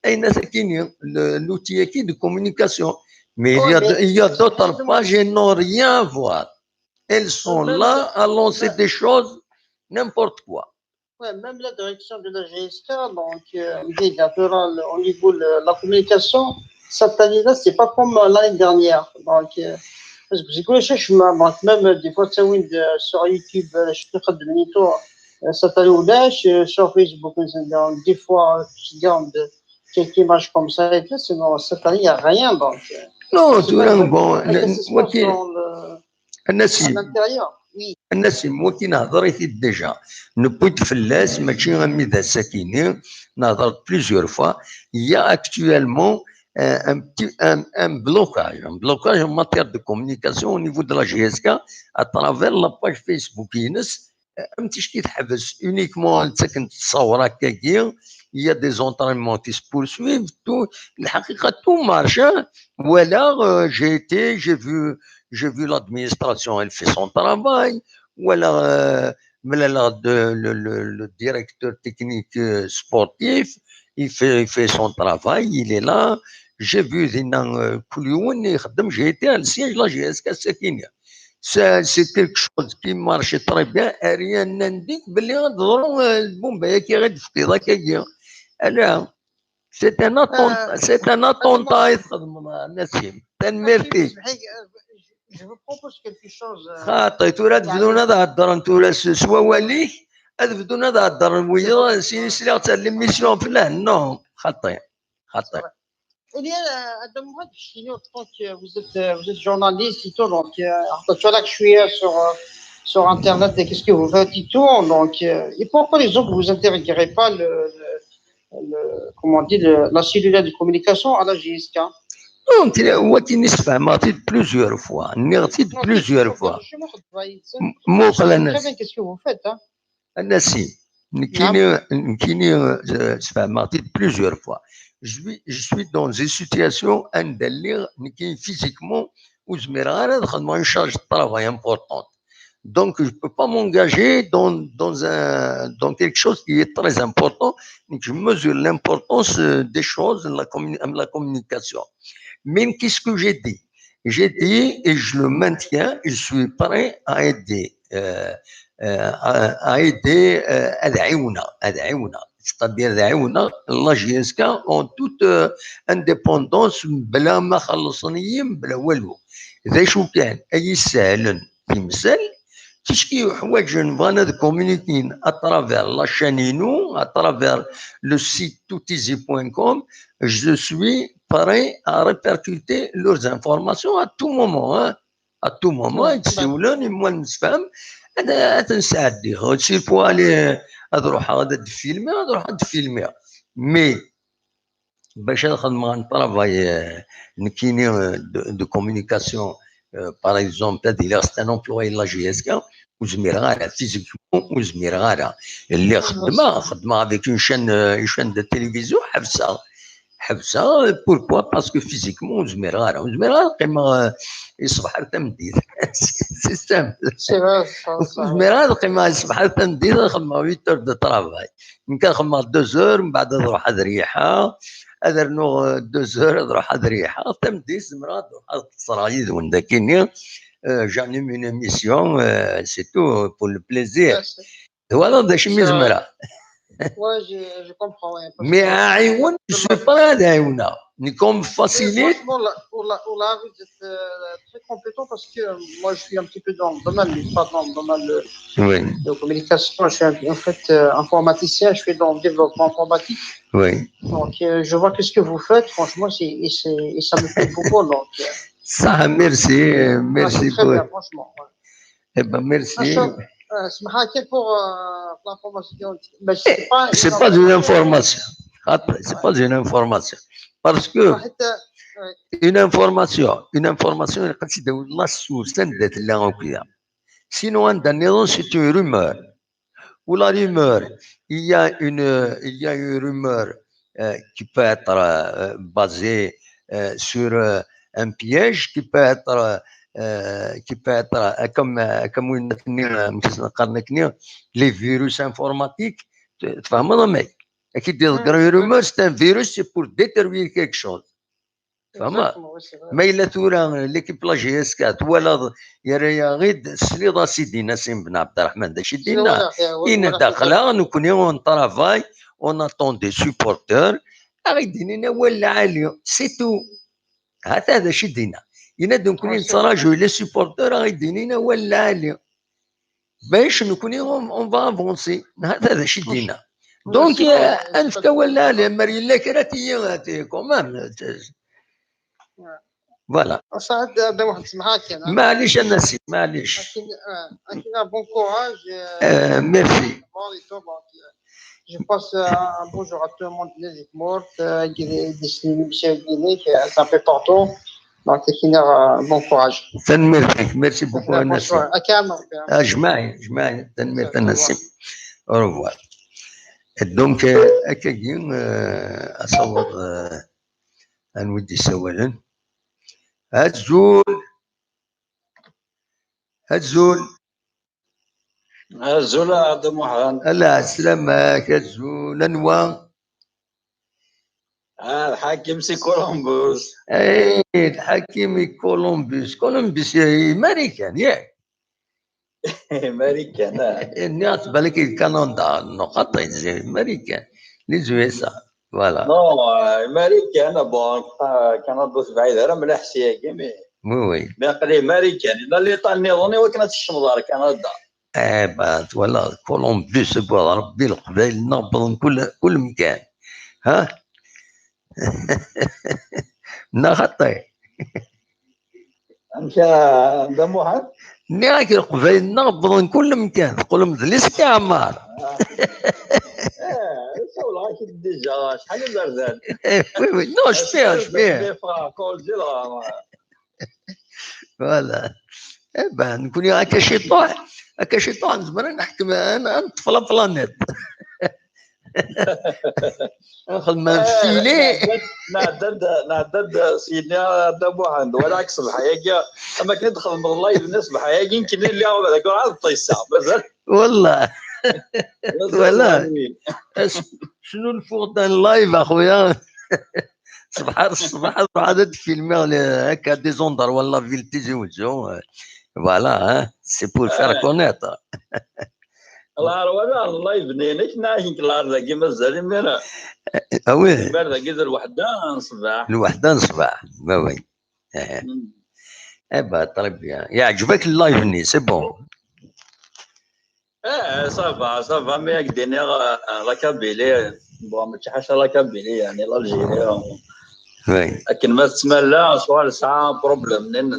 Ayen akini, le, l'outil acquis de communication. Mais il y a, il y a d'autres pages et n'ont rien à voir. Elles sont là à lancer des choses, n'importe quoi. Ouais, même la direction de la G S K, donc, euh, au niveau de la communication, cette année-là, c'est pas comme l'année dernière. Donc, euh, parce que c'est quoi, je donc, même des fois, tu sais, oui, de, sur YouTube, euh, je peux faire de monitor, euh, cette année ou là, je, sur Facebook, donc, des fois, je garde quelques images comme ça et tout, sinon, cette année, il n'y a rien. Donc, euh, non, tu vois, bon, à l'intérieur. Oui. Annasim, wakin nehḍer-it-id déjà. Newwi-d fell-as, mačči armi d ass-akini, nehḍer plusieurs fois. Il y a actuellement, euh, un petit, un, un blocage, un blocage en matière de communication au niveau de la G S K à travers la page Facebook-ines. Euh, am ticki teḥbes, uniquement ttaken-d ṣṣawra akkagi. Il y a des entraînements qui se poursuivent, tout, lḥaqiqa, tout marche, hein. Voilà, euh, j'ai été, j'ai vu, j'ai vu l'administration, elle fait son travail. Voilà, euh, le, le, le, le directeur technique, euh, sportif, il fait, il fait son travail, il est là. J'ai vu dinna, euh, kul yiwen ixeddem, j'ai été à le siège de la G S K ass-akini. C'est, c'est quelque chose qui marche très bien. Rien n'indique belli ad teḍru, euh, lbumba-agi i d-tefkiḍ akkagi. Ala, c'est un attent-, c'est un attentat i txedmeḍ, a Nassim. Tanemmirt-ik. Je vous propose quelque chose. Xaṭi, tura ad bdun ad heddren tura s, s wawal-ik, ad bdun ad heddren wiyaḍ, syin sliɣ-tt ar l'émission flan, non, xaṭi, xaṭi. Eh bien, euh, Adam Mourad, je suis en tant que vous êtes, euh, vous êtes journaliste et tout, donc, euh, tu vois là que je suis, euh, sur, euh, sur Internet et qu'est-ce que vous faites et tout, donc, euh, et pourquoi les autres vous intégrez pas le, le, le, comment on dit, le, la cellule de communication à la G S K ? Donc, wakin sfehmeɣ-t-id plusieurs fois, nniɣ-t-id plusieurs fois. Muqel a Nassim. Qu'est-ce que vous faites, hein ? A Nassim, nekkini, nekkini, euh, sfehmeɣ-t-id plusieurs fois. Je suis, je suis dans une situation anda lliɣ nekkini physiquement ur zmireɣ ara ad xedmeɣ une charge de travail importante. Donc, je peux pas m'engager dans, dans un, dans quelque chose qui est très important. Donc, je mesure l'importance, euh, des choses, la communi-, la communication. Mais qu'est-ce que j'ai dit ? J'ai dit, et je le maintiens, je suis prêt à aider, euh, euh, à, à aider, euh, ad ɛiwneɣ, ad ɛiwneɣ. C'est-à-dire ad ɛiwneɣ la G S K en toute, euh, indépendance, bla ma xellṣen-iyi, bla walu. D acu kan ay isehlen timsal, ticki uḥwaǧen bɣan ad communiquin à travers la chaîne-inu, à travers le site toutizi point com, je suis prêt à répercuter leurs informations à tout moment, hein. À tout moment, ad d-siwlen, imma nemsefham, ad, ad ten-sɛeddiɣ. S'il faut aller, ad ruḥeɣ ad d-filmiɣ, ad ruḥeɣ ad d-filmiɣ. Mais, bac ad xedmeɣ un travail, euh, nekkini, euh, de, de communication, euh, par exemple, ad iliɣ c'est un employé de la J S K, ur zmireɣ ara, physiquement ur zmireɣ ara. Lliɣ xeddmeɣ, xeddmeɣ avec une chaîne, euh, une chaîne de télévision, ḥebseɣ. Ḥebseɣ, pourquoi? Parce que physiquement ur zmireɣ ara. Ur zmireɣ ara ad qqimeɣ, euh, i ṣṣbeḥ ar tameddit. C'est simple. Ur zmireɣ ara ad qqimeɣ i ṣṣbeḥ ar tameddit ad xedmeɣ huit heures de travail. Nekk ad xedmeɣ deux heures, mbeɛd ad ruḥeɣ ad reyḥeɣ, ad rnuɣ, euh, deux heures, ad ruḥeɣ ad reyḥeɣ. Tameddit zemreɣ ad ruḥeɣ ad qeṣṣreɣ yid-wen dagi-nni. Euh, j'anime une émission, euh, c'est tout, pour le plaisir. Twalaḍ d acu mi zemreɣ? Ouais, je, je comprends. Ouais, parce Mais que- aɛiwen, je suis pas là ad ɛiwneɣ. Nekk on me Et facilite. Franchement, là, pour la, pour la vous êtes euh, très compétent parce que euh, moi, je suis un petit peu dans le domaine, mais pas dans le domaine de, Oui. de communication. Je suis un- en fait euh, informaticien, je suis dans le développement informatique. Oui. Donc, euh, je vois que ce que vous faites, franchement, c'est, et c'est- et ça me plaît beaucoup. Donc, euh, Ça, merci, euh, ah, merci c'est très beaucoup. Bien, franchement. Ouais. Eh ben, merci. Ah, ça, euh, c'est marqué pour euh, l'information. Mais c'est pas, C'est pas une information. Attends, c'est pas une information. Parce que حتى- une information, une information, il y a la source, c'est de la. Sinon, un dernier, c'est une rumeur. Ou la rumeur, il y a une, il y a une rumeur euh, qui peut être euh, basée euh, sur euh, un piège, qui peut être, euh, qui peut être euh, comme, euh, comme une, euh, les virus informatiques. تفهموا؟ Mais qui dit une rumeur, c'est un virus, c'est pour détruire quelque chose. تفهموا؟ Exactement, oui, c'est vrai. Ma yella tura l'équipe la J S K twalaḍ, yerra-yaɣ-id, tesliḍ-as i d-yenna Sidi Ben Ɛebderreḥman d acu i d-yenna? Yenna-d aql-aɣ nekkni on travaille, on attend des supporters, a ɣ-d-inin awal lɛali, c'est tout. Hata d acu i d-yenna. Yenna-d nekkni nettraǧu les supporters a ɣ-d-inin awal lɛali. Bac nekkni on, on va avancer. Hata d acu i d-yenna. Donc, euh, ad nefk awal lɛali, mer yella kra tiyi, quand même. Voilà. سعد هذا واحد سمحات كان. معليش الناس، معليش. لكن آه، لكن bon courage. Euh, merci. Bon, et toi, bon, euh, je passe euh, un bonjour à tout le monde, les morts, euh, qui qui- qui- qui- qui- ça fait partout. Donc, c'est fini, euh, bon courage. Tanemmirt-ik, merci beaucoup a Nassim. Bonsoir. À Kamal. Ajmaɛin, ajmaɛin, tanemmirt a Nassim. Au revoir. Donc, euh, akkagi, euh, asawaḍ, euh, anwa i d-isawalen? Azul! Azul! Azul a Dda Muḥend. Ala, sslam-ak, azul, anwa? Ah, lḥakim si Columbus. Eh, lḥakim i Columbus. Columbus, i Marikan, yak? Marikan, ah. Nniɣ-as balak i Kanada, non, xaṭi, Marikan. Les U S A, voilà. Non, euh, Marikan, bon, ah, Kanada ur tebɛid ara mliḥ seg-agi, mais Oui, oui. mais aql-i Marikan. Yella liṭan nniḍen i wakken ad tkecmeḍ ɣer Kanada. Eh ben, voilà, Columbus, wwiḍ Rebbi, Leqbayel-nneɣ wwḍen kul, kul mkan. Ha? Neɣ xaṭi? Amek a Dda Muḥend? Nniɣ-ak Leqbayel-nneɣ wwḍen kul mkan, teqqlem d listiɛmar. Eh, sawleɣ-ak-d déjà, acḥal iberdan. Eh, oui, oui, non, cfiɣ, cfiɣ. Ffɣeɣ, kul zi lɣar. Voilà. Eh ben, nekkni akka ciṭuḥ, akka ciṭuḥ nezmer ad neḥkem, ad neṭṭef la planète. Ad nxedem un filet. Nɛedda-d, nɛedda-d s yinni a Dda Muḥend, walaɣ-k ṣṣbeḥ-agi, am akken i d-txedmeḍ live-nni ṣṣbeḥ-agi, nekkni lliɣ deg uɛad ṭṭiseɣ, mazal. Wallah. Mazal Voilà. Muḥend. Snulfuɣ-d un live, a xuya. Ṣṣbeḥ ar ṣṣbeḥ, ad ruḥeɣ ad filmiɣ les, akka, des endroits n la ville Tizi Wezzu. Voilà, hein. C'est pour faire connaître. Lɛar wala live-nni-inek, neɣ akken lɛar dagi mazal imir. Ah oui, Imir dagi d lweḥda n ṣṣbeḥ. lweḥda n ṣṣbeḥ. Ah oui. Eh. Mm. Eh ben, très bien. Yeɛǧeb-ak live-nni, c'est bon. Eh, ça va, ça va, mais ak-d-iniɣ, euh, la Kabylie, bon, mačči ḥaca la Kabylie, yeɛni l'Algérie, Oui. akken ma tettmalla, ccɣel tesɛa problème, nin,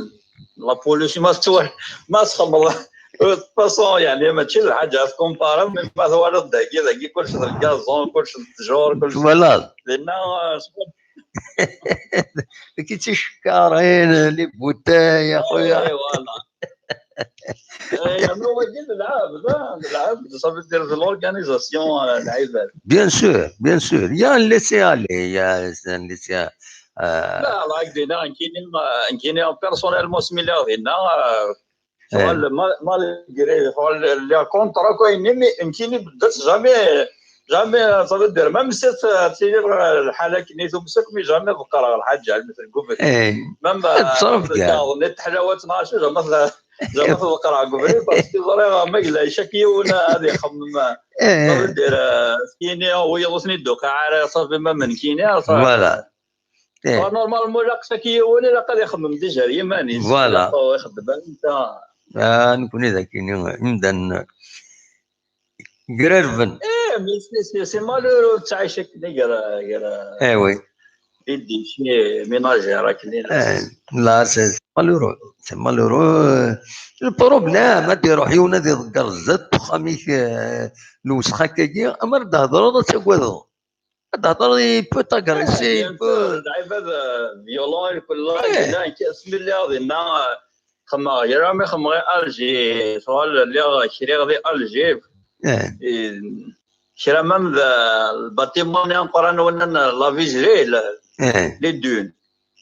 la pollution, ma tettwa-, ma txemmeḍ, de toute façon, yeɛni, mačči d lḥaǧa ad tkumparaḍ, mais ma twalaḍ dagi, dagi, kullec d lgazon, kullec d ttjur, kullec Twalaḍ. dinna, euh, ccɣel Qui ticekkarin, les bouteilles, a خويا. اي فوالا. اي نو، وي، لعب، لا، لعب، صافي دير في l'organisation، آه، العباد. Bien sûr, bien sûr. Il y a un laisser-aller, il y a un laisser. لا، الله يهدينا، نكيني، نكيني personnellement سمي لي غادينا. شغل ما، مالغري شغل لي كونترا كاين، مي نكيني بدات جامي، جامي صافي دير، ما مسيت تيجي الحاله كني تمسك، مي جامي بقرا الحاجه مثل قبل. اي مام تصرف كاع. نت حلاوه اثناش زعما، زعما تبقرا قبل، باسكو زريغ ما قلنا شاكيون هذه يخمم. صافي اي دير، آه، كيني هو يغوثني الدوقه عارف، صافي ما من كيني، صافي. Voilà. اي نورمالمون لا قصا كيون، لا قد يخمم ديجا يماني. Voilà. يخدم انت. آه، نكوني ذاك يمدن قريرفن. ايه، مي سي، سي، سي مالورو تعيش هكا، غير، غير اي وي. يدي شي ميناجي راك لينا. آه، لا، c'est malheureux. C'est malheureux. البروبليم هادي يروح يونا دي يضقر الزد وخاميك، آه، الوسخه كاكي، امر تهضر هذا تقوى. تهضر يبو تاغريسي، يبو. العباد فيولون كل، لا كاسم اللي هذه خما غير ما خما غير الجي، سؤال اللي كري غادي الجي. ايه كرا مام الباتيمون نقرا نولنا لا فيجري ايه لي دون.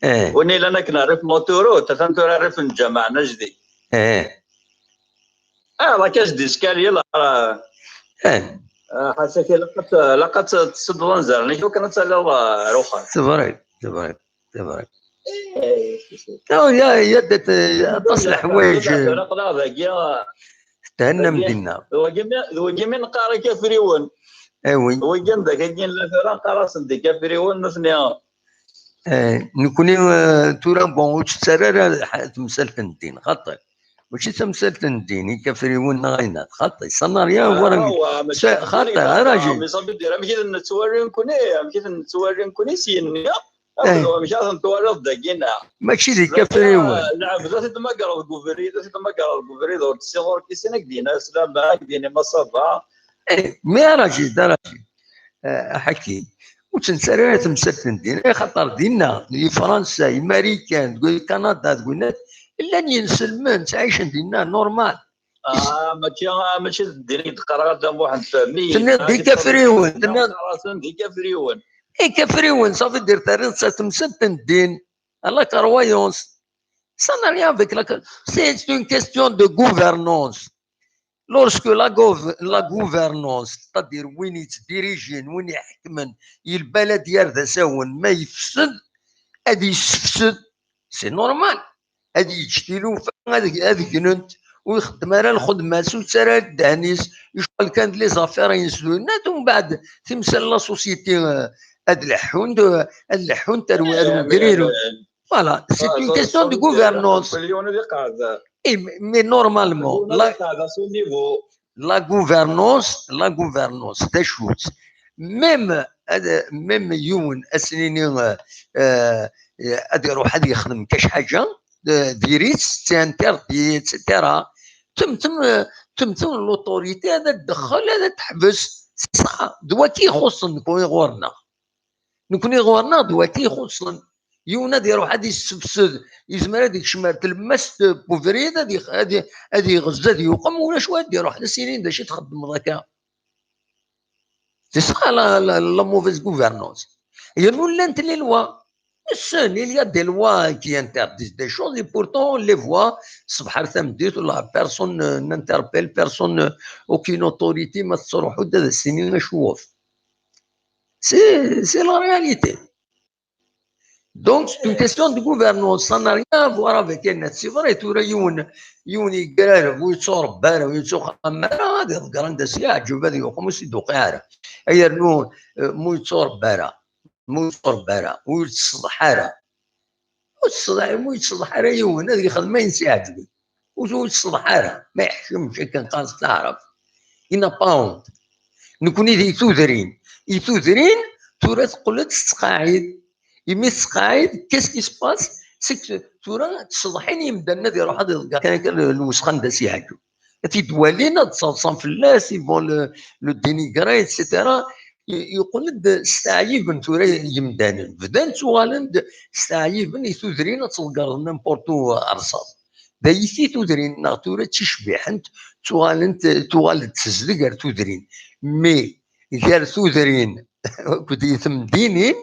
ايه وني لنا كنا ريف موتورو تفهمتو، راه ريف الجامع نجدي. ايه اه، لا كاج ديسكالي لا. ايه آه، حاسك لقت، لقت تصد ونزل ني كو كانت على روخا. C'est vrai, c'est vrai, c'est vrai. يا يا دت اطاس الحوايج. لا لا لا. تهنى مدينه. وجمي نقارا كفريون. اي وي. وجن ذاك الجن لا ترى قرا صدق كفريون نثنيها. آه، نكوني، آه، تورا بون وتسرر تمثال الدين خاطر ماشي تمثال الدين يكفريون غينات خاطر صناريا هو راه خاطر راجل. مي صافي دير ماشي نتوالي نكوني، ماشي نتوالي نكوني سينيا. ماشي نتوالي داكينا. ماشي ديك كفريون. لعب ذات ما قرا الكوفري، ذات ما قرا الكوفري دور تسيغور كيسينك دينا سلام معاك دينا ما صافا. ايه مي راجل دا راجل. آه، حكي وتنسى راه تمثال الدين، إيه، خاطر دينا لي فرنسا، امريكان، تقول كندا، تقول ناس لان ينسلمن تعيش دينا نورمال. اه ماشي، آه، ماشي ديريكت قرار دا واحد فامي. تني دي كفريون، تني راسن دي كفريون. اي كفريون صافي دير تاريخ تمثال الدين. لا كرويونس. Ça n'a rien avec la, c'est une question de gouvernance. Lorsque la, gouv- la gouvernance, c'est-à-dire وين يتديريجين، وين يحكمن، البلد يرد ساون ما يفسد، هذه يسفسد، c'est normal. هذه يجتيلو هذه جننت ويخدم على الخدمة سو ترى الدهنيس يشغل كان لي زافير ينسلونات ومن بعد تمثل لا سوسيتي. هاد الحون هاد الحون تروي قريرو. Voilà, c'est une question de gouvernance. اي مي نورمالمون لا. La gouvernance, la gouvernance, تشوت. ميم، ميم يون اسنيني، آه، آه، ادي يروح ادي يخدم كاش حاجه، آه، ديريت سي انتردي اتسيتيرا. تم تم تم تم لوطوريتي هذا تدخل هذا تحبس. صح دوا كي يخصن كون غورنا. نكوني غورنا دوا كي يخصن. يون هذا يروح هذا يسفسد، يزمر هذا يكشم تلمست بوفريد هذه هذه هذه غزه هذه يقوم ولا شو هذا يروح لسيرين باش يتخدم ذاك. C'est ça la, la, la mauvaise gouvernance. Il y a nous les lois. Il y a des lois qui interdisent des choses et pourtant on les voit. سبحان الله، la personne n'interpelle personne, aucune autorité ما تصرح حتى السنين ما شوف. C'est c'est la réalité. Donc, c'est une question de gouvernance. Ça n'a rien à voir avec النت. C'est vrai, tura yiwen, yiwen yegrareb, ur yetturebba ara, ur yettuxxam ara, ad iḍegger anda s-yeɛǧeb, ad yuqem, ur s-id-tuqiɛ ara. Ay rnu, eh, mu yetturebba ara, mu yetturebba ara, ur yettseḍḥ ara. Ur yettseḍḥ, mu yetteṣḍeḥ ara yiwen, ad yexdem ayen s-yeɛǧeb. Ur ur yettseḍḥ ara, ma yeḥkem akken qqaren s taɛrabt. Il n'a pas honte. Nekni di tudrin. I tudrin, tura teqqel-d tettqaɛid. Imi tettqaɛid, qu'est-ce qui se passe? C'est que tura ttseḍḥin yimdanen ad iruḥ ad iḍegger kan akka lwesxa anda s-yeɛǧeb. Ad t-id-walin, ad ttaḍsan fell-as, ils vont le, le dénigrer, et cetera. yeqqel-d s teɛyiben tura yemdanen. Bdan ttuɣalen-d s teɛyiben i tudrin ad tḍeggreḍ n'importe où rrṣaṣ. D ayiti tudrin-nneɣ tura d ticbiḥent, ttuɣalent, tuɣal-d tezdeg ar tudrin. Mais gar tudrin akked temdinin,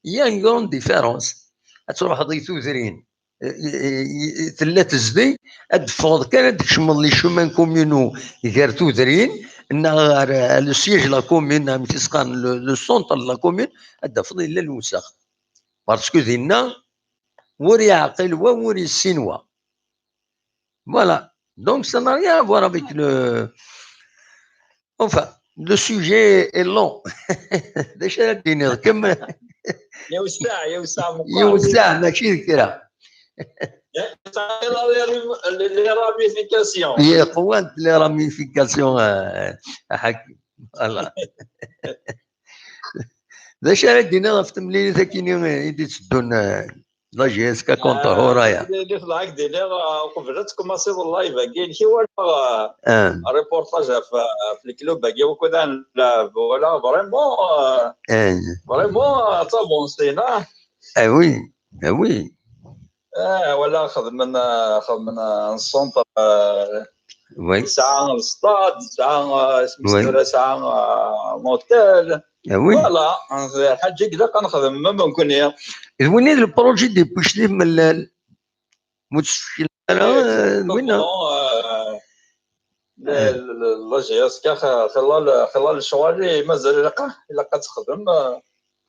il y a une grande différence. Ad truḥeḍ i tudrin, i, i, i, tella tezdeg, ad d-teffɣeḍ kan ad d-tkecmeḍ les chemins communaux gar tudrin, neɣ ɣer, euh, le siège de la commune, amek i s-qqaren, le, le centre de la commune, ad d-tafeḍ yella lewsex. Parce que dinna, ur yeɛqil wa, ur yessin wa. Voilà. Donc, ça n'a rien à voir avec le, enfin, le sujet est long. D acu ara d-tiniḍ? Kemmel. Yewseɛ, yewseɛ meqqar. Yewseɛ, mačči d kra. Yewseɛ les ramifications. Yeqwan les ramifications, euh, a Hakim. Voilà. D acu ara d-tiniḍ ɣef temlilit akkin i d-itteddun, euh, la J S K contre Huraya? Di tebɛa k-d-iniɣ, uh, qbel ad tkumaṣiḍ live-agi, nekki walaɣ, uh, reportage ɣef, uh, ɣef le club-agi, wukud ad nlɛeb, walaɣ vraiment, uh, vraiment, uh, d tabunsina. Ah oui, ah oui. Ah, walaɣ xedmen, uh, xedmen, uh, un centre, uh, oui. Yesɛa stade, yesɛa, uh, isem-is tura, yesɛa, uh, un hôtel. Ah oui. Voilà, lḥaǧa i ilaq ad nexdem, même nekkni. D win i d le projet depuis clim mellal. Mu ttfecil ara, d winna. La J S K xilla lecɣal i mazal ilaq, ilaq ad texdem.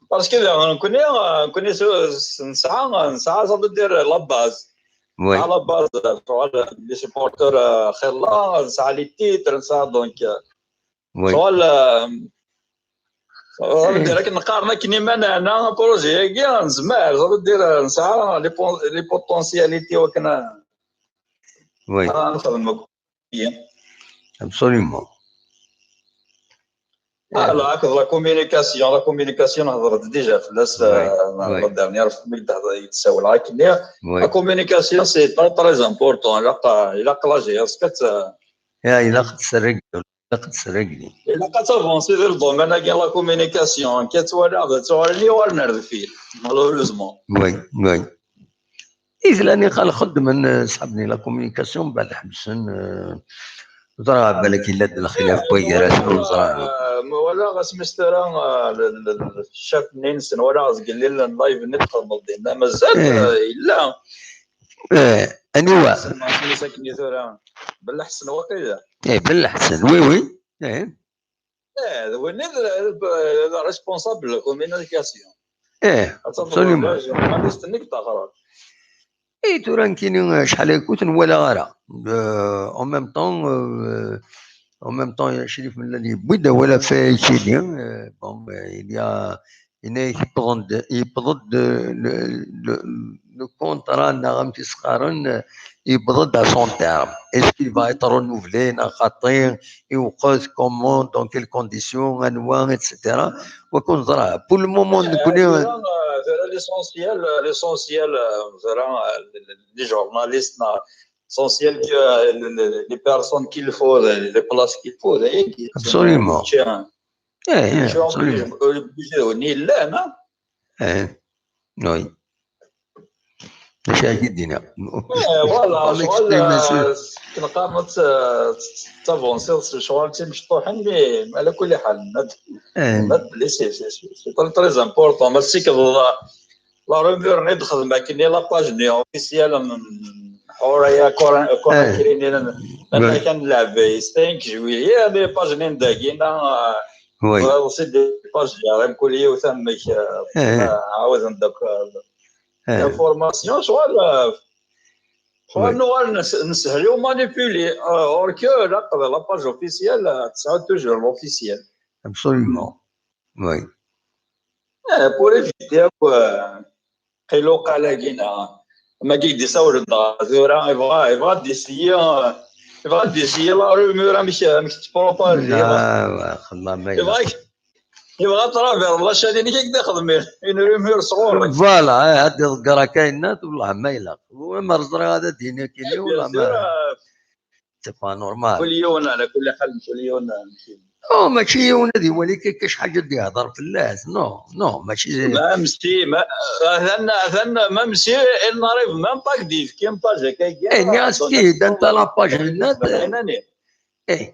Parce que nekkni, nekkni nesɛa, nesɛa, ça veut dire la base. Oui. La base, les supporters, xilla, nesɛa les titres, nesɛa donc. Oui. Ccɣel, ccɣel, akken qqaren akken iman-nneɣ, apruji-agi nezmer, ccɣel, nesɛa les potentialités wakken ad nexdem akk. Absolument. Voilà, akked la communication, la communication, nehḍer-d déjà fell-as, la dernière fois mi d-ssawleɣ akken. La communication, c'est très, très important. Ilaq, ilaq la J S K. Ya, ilaq ad tt-rregleɣ. Ilaq ad tt-rregleɣ. Ilaq ad tavansiḍ di le domaine-agi, la communication. Akka ttwaliɣ d ttɣalin yuɣalen ar deffir, malheureusement. Oui, oui. I tella niqal xeddmen, eh, ṣḥab-nni la communication, mbeɛd ḥebsen, eh, ẓriɣ balak yella-d lxilaf n waygar-asen, ur ẓriɣ ara. Eh, ma walaɣ asmi s tura, eh, le, le, le chef-nni-nsen, walaɣ zgelli n live-nni txedmeḍ dinna. Mazal, eh, yella. Eh, aniwa? Asmi-s akken i tura. Bellaḥsen waqila. Eh, Bellaḥsen, oui, oui. Eh. Eh, d win i d, d responsable de la communication. Eh, absolument. Journaliste-nni deg Ṭaxrat. Eh, tura nekkini acḥal ay kuten walaɣ ara. Euh, en même temps, euh, en même temps, Crif Mellal yewwi-d awal ɣef wayagi-nni. Euh, bon, euh, il y a, yenna-yak yewweḍ-d, yewweḍ-d le, le, le contrat neɣ amek i s-qqaren, euh, yewweḍ-d à son terme. Est-ce qu'il va être renouvelé neɣ xaṭi, iwqet, comment, dans quelles conditions, anwa, et cetera. Wa ur neẓri ara. Pour le moment, nekkni, euh, tura, euh, tura l'essentiel, euh, l'essentiel, euh, tura, euh, les, les journalistes, euh, l'essentiel que, euh, les, les, les personnes qu'il faut, les, les places qu'il faut, les, qui sont Absolument. Tiens. Eh, eh, Tiens, absolument. Obligé, obligé, on est là, non? Eh, oui. D acu ara k-id-iniɣ? Eh, voilà, Ur ccɣel, exprimer ce- eh, neqqar ma t-, tavansiḍ s lecɣal d timecṭuḥin, mais ala kulli ḥal, ma d-, Eh, ma d-, c'est, c'est, c'est, c'est très, très important. Ma tsikkeḍ la, la rumeur-nni d-xedm akken i la page-nni officielle n Huraya Kora-, Conakry-nni, Ouais. Kan lɛebba-is, cinq juillet, les pages-nni n dagi, na, oui. Ẓriɣ aussi des pages, yeɛḍi mkul yiwet amek, eh, Eh. eh, ɛawden-d akk, eh, Eh, l'information, ccɣel, eh, ccɣel Oui. nuɣal nes-, neshel i manipuler, eh, or que la, la page officielle, eh, tesɛa toujours l'officiel. Absolument. Oui. Eh, pour éviter akk, eh, qiluqal-agi, neɣ ma i d-isawel-d tura, yebɣa, yebɣa ad d-isiyi, eh, yebɣa ad d-isiyi la rumeur amek, amek tettpropage. Ah, wa, xedmeɣ ma Yebɣa, ilaq. yebɣa à travers la chaîne-inek ad d-ixdem une rumeur sɣur-k. Voilà, eh, ad iḍegger akka yenna-t, wellah ma ilaq. Ur ma ẓriɣ ad d-yini akkin, Eh, bien wellah sûr, ma, eh, c'est pas normal. Kul yiwen, ala kulli ḥal, kul yiwen, eh, Oh, mačči yiwen ad iwali akka acḥal ad d-yehder fell-as. Non, non, mačči. Même si, ma, atan, atan, même si il n'arrive même pas que d-yefki un page akka. Eh, nniɣ-as efk-iyi-d anta la page-nni. Eh,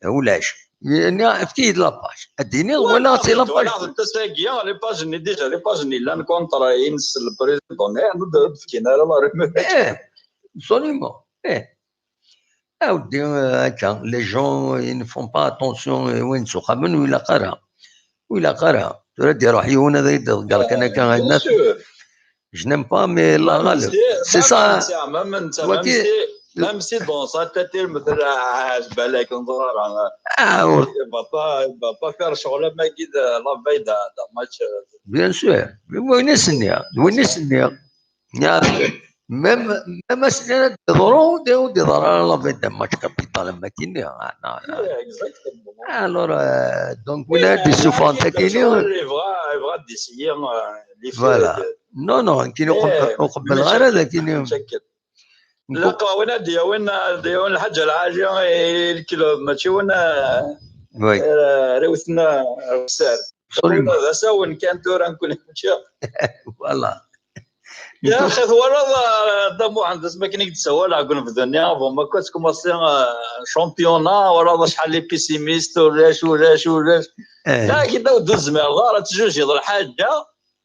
ulac. Nniɣ efk-iyi-d la page. Ad d-tiniḍ walaɣ-tt la page. Walaɣ-tt, tagi, les pages-nni déjà, les pages-nni llan contre ines le président, eh, ur d-fkin ara la rumeur. Eh, absolument. Eh. Awdi, euh, akka, les gens, ils ne font pas attention, euh, win ttxemmimen, ur ilaq ara. Ur ilaq ara. Tura ad d-iruḥ yiwen ad yi-d-iḍegger kan akka, bien sûr. Je n'aime pas, mais la غالب. C'est ça. Même si, même si dans sa tête, il me dit, ah, je vais aller comme ça, ah, il va pas, il va pas faire ccɣel am wagi de la veille d'un, d'un match. Bien sûr. Mais win i s-nniɣ, d win i s-nniɣ. Même, même ass-nni ad d-iḍru, ur d-iḍru ara la veille d'un match capital am wakken-nni. Ah, non, non. Alors, euh, donc, win ad d-issufɣen takini. Yebɣa, yebɣa ad d-iseyyi, euh, les feux. Voilà. Non, non, nekkini ur qebbleɣ ara d akini. Ilaq win ad d-yawin, ad d-yawin lḥaǧa lɛali i lklub, mačči win, euh, ara iwten, euh, awessar. Absolument. D asawen kan tura nekkni mačči. Voilà. Ya axi, twalaḍ, ah, Dda Muḥend, asmi akken i k-d-ssawaleɣ deg unebdu-nni, avant ma ad tkumaṣi, ah, championnat, twalaḍ acḥal les pessimistes, ulac, ulac, ulac. Eh. Là, kida ur d-tezmireḍ ara ad tjujiḍ lḥaǧa.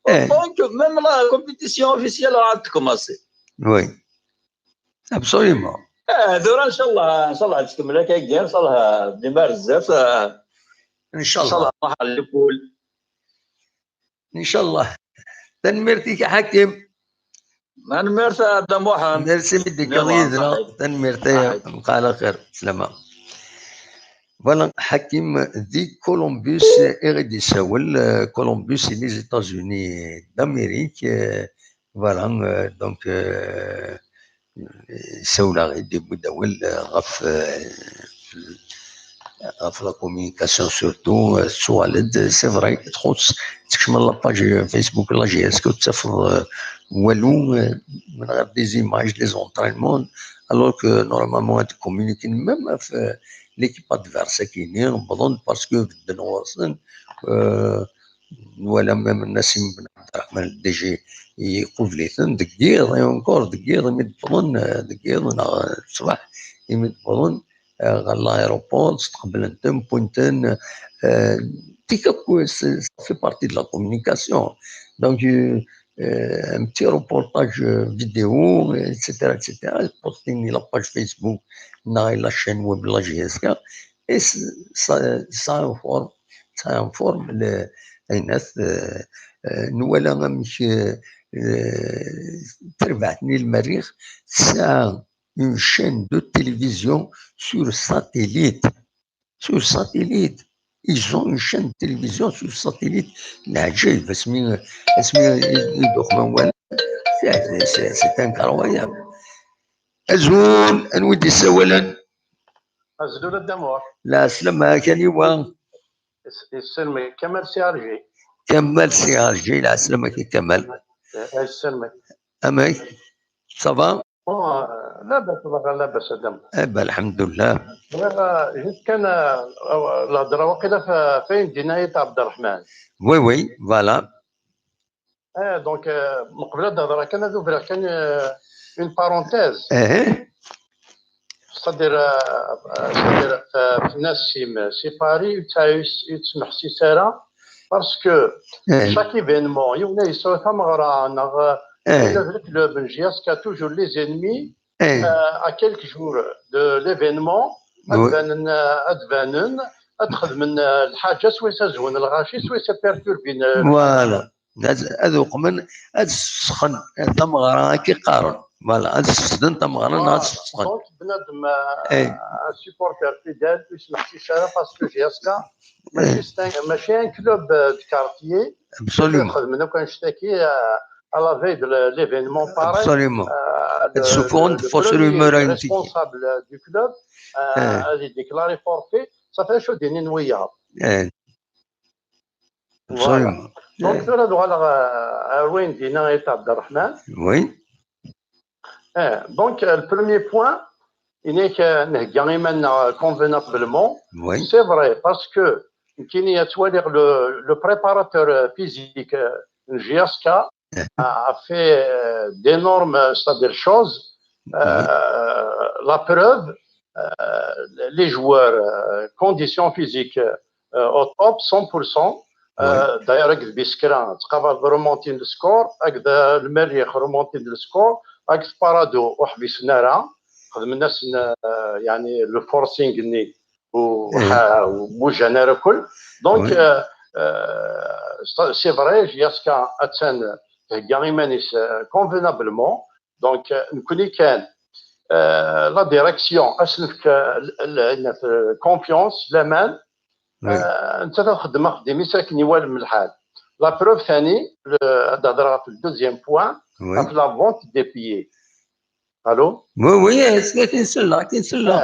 Eh. Donc, même la compétition officielle ad tkumaṣi. Oui. Absolument. Eh, tura, ncallah, ncallah, ad tkemmel akka, ncallah, dima ar zdat, eh, ncallah. Ncallah, Muḥend Lkul. Ncallah. Tanemmirt-ik a Ḥakim. Tanemmirt a Dda Muḥend. Merci mi d-tekkiḍ yid-neɣ. Tanemmirt, eh, mqal axir. Slama. Voilà, Ḥakim di Columbus, eh, i ɣ-d-isawel, eh, Columbus i les États-Unis d'Amérique, eh, voilà, eh, donc, eh, ssawleɣ-d, yewwi-d awal, eh, ɣef, eh, ɣef la communication surtout, eh, tettuɣal-d, c'est vrai, txuṣṣ, tekcem la page Facebook n la J S K, ur tettafeḍ, eh, walu, eh, min ɣer des images, les entraînements, alors que normalement ad communiquer même ɣef, eh, l'équipe adverse akini, wwḍen parce que bedden ɣur-sen, eh, nwala même Nassim Ben Abderrahman, le D G, iqubel-iten deg yiḍ, et encore deg yiḍ, imi d-wwḍen, eh, deg yiḍ, neɣ, eh, ṣṣbeḥ, imi d-wwḍen, eh, ɣer l'aéroport, steqblen-ten, wwin-ten, eh, dik akk, c'est, ça fait partie de la communication. Donc, euh, euh, un petit reportage, euh, vidéo, et cetera, et cetera. Posté i la page Facebook, neɣ i la chaîne web la J S K. Et c-, ça, ça informe, ça informe le, ayen at, euh, euh, nwala amek, euh, euh, terbaɛt-nni n lmerrix tesɛa une chaîne de télévision sur satellite. Sur satellite. Ils ont une chaîne de télévision sur satellite. Leɛǧayeb, asmi, asmi i, i d-uqmen wala. C'est, c'est, c'est incroyable. Azul, anwa i d-yessawalen? Azul a Dda Muḥ. Lɛeslama, akaniwa? Is-, isem-ik Kamal Si Ɛerji. Kamal Si Ɛerji, lɛeslama-k a Kamal. Eh, isem-ik. Amek? Ça va? Bon, euh, labas, labas, labas, a Dda Muḥ. Eh ben, lḥemdullah. Bɣiɣ, euh, juste kan, euh, lhedra waqila f-, f ayen d-yenna At Ɛebderreḥman. Oui, oui, voilà. Eh, donc, euh, meqbel ad d-hedreɣ kan, ad ubriɣ kan, euh, une parenthèse. Eh. C'est-à-dire, euh, euh, c'est-à-dire, euh, Nassim, si Paris, ur yettmeḥsis ara, parce que chaque événement, yiwen yesɛa tameɣra, neɣ, euh, le club n J S K a toujours les ennemis, euh, à quelques jours de l'événement, ad banen, euh, ad banen, ad xedmen, euh, lḥaǧa, soit ad zwen lɣaci, soit ad perturbin, euh, voilà. Ad, ad uqmen, ad sfesxen tameɣra, akka i qqaren. Voilà, ad sfesden tameɣra, neɣ ad sfesxen. Donc, bnadem, euh, un supporter fidèle, ur yettmeḥsis ara, parce que J S K, mačči, c'est un, mačči un club, euh, de quartier. Absolument. Xedmen akk annect-agi, euh, à la veille de le-, l'événement pareil. Absolument. Euh, ad ssuffɣen de fausses rumeurs, le responsable du club, euh, ad yedéclari forfait. Ça fait chaud, d-inin wiyaḍ. Voilà. Absolument. Donc, tura ad uɣaleɣ, euh, ar wayen d-yenna At Ɛebderreḥman. Oui. Eh, donc, euh, le premier point, Inek, euh, nhegga iman-nneɣ convenablement. C'est vrai, parce que nekkini ad twaliɣ le, le préparateur, euh, physique, euh, n J S K a, a fait, euh, d'énormes, c'est-à-dire, choses. Euh, la preuve, euh, les joueurs, euh, condition physique, euh, au top, cent pour cent. Euh, d'ailleurs, avec Biskra, tu as remonté le score, avec le Merrier remonté le score, avec Parado, on a vu, خدمنا سن، euh, يعني le forcing ني و-، ح-، وجهنا كل. Donc, euh, euh, c'est vrai, J S K atan thegga iman-is, euh, convenablement. Donc, euh, nekkni kan, euh, la direction, ad s-nefk, euh, l-, l-, l-, confiance, laman, euh, netta ad xedmeɣ xeddim-is akken iwalem lḥal. La preuve tani, le, ad hedreɣ ɣef le deuxième point, ɣef la vente des billets. Allô ? Oui, oui, akken selleɣ, akken selleɣ.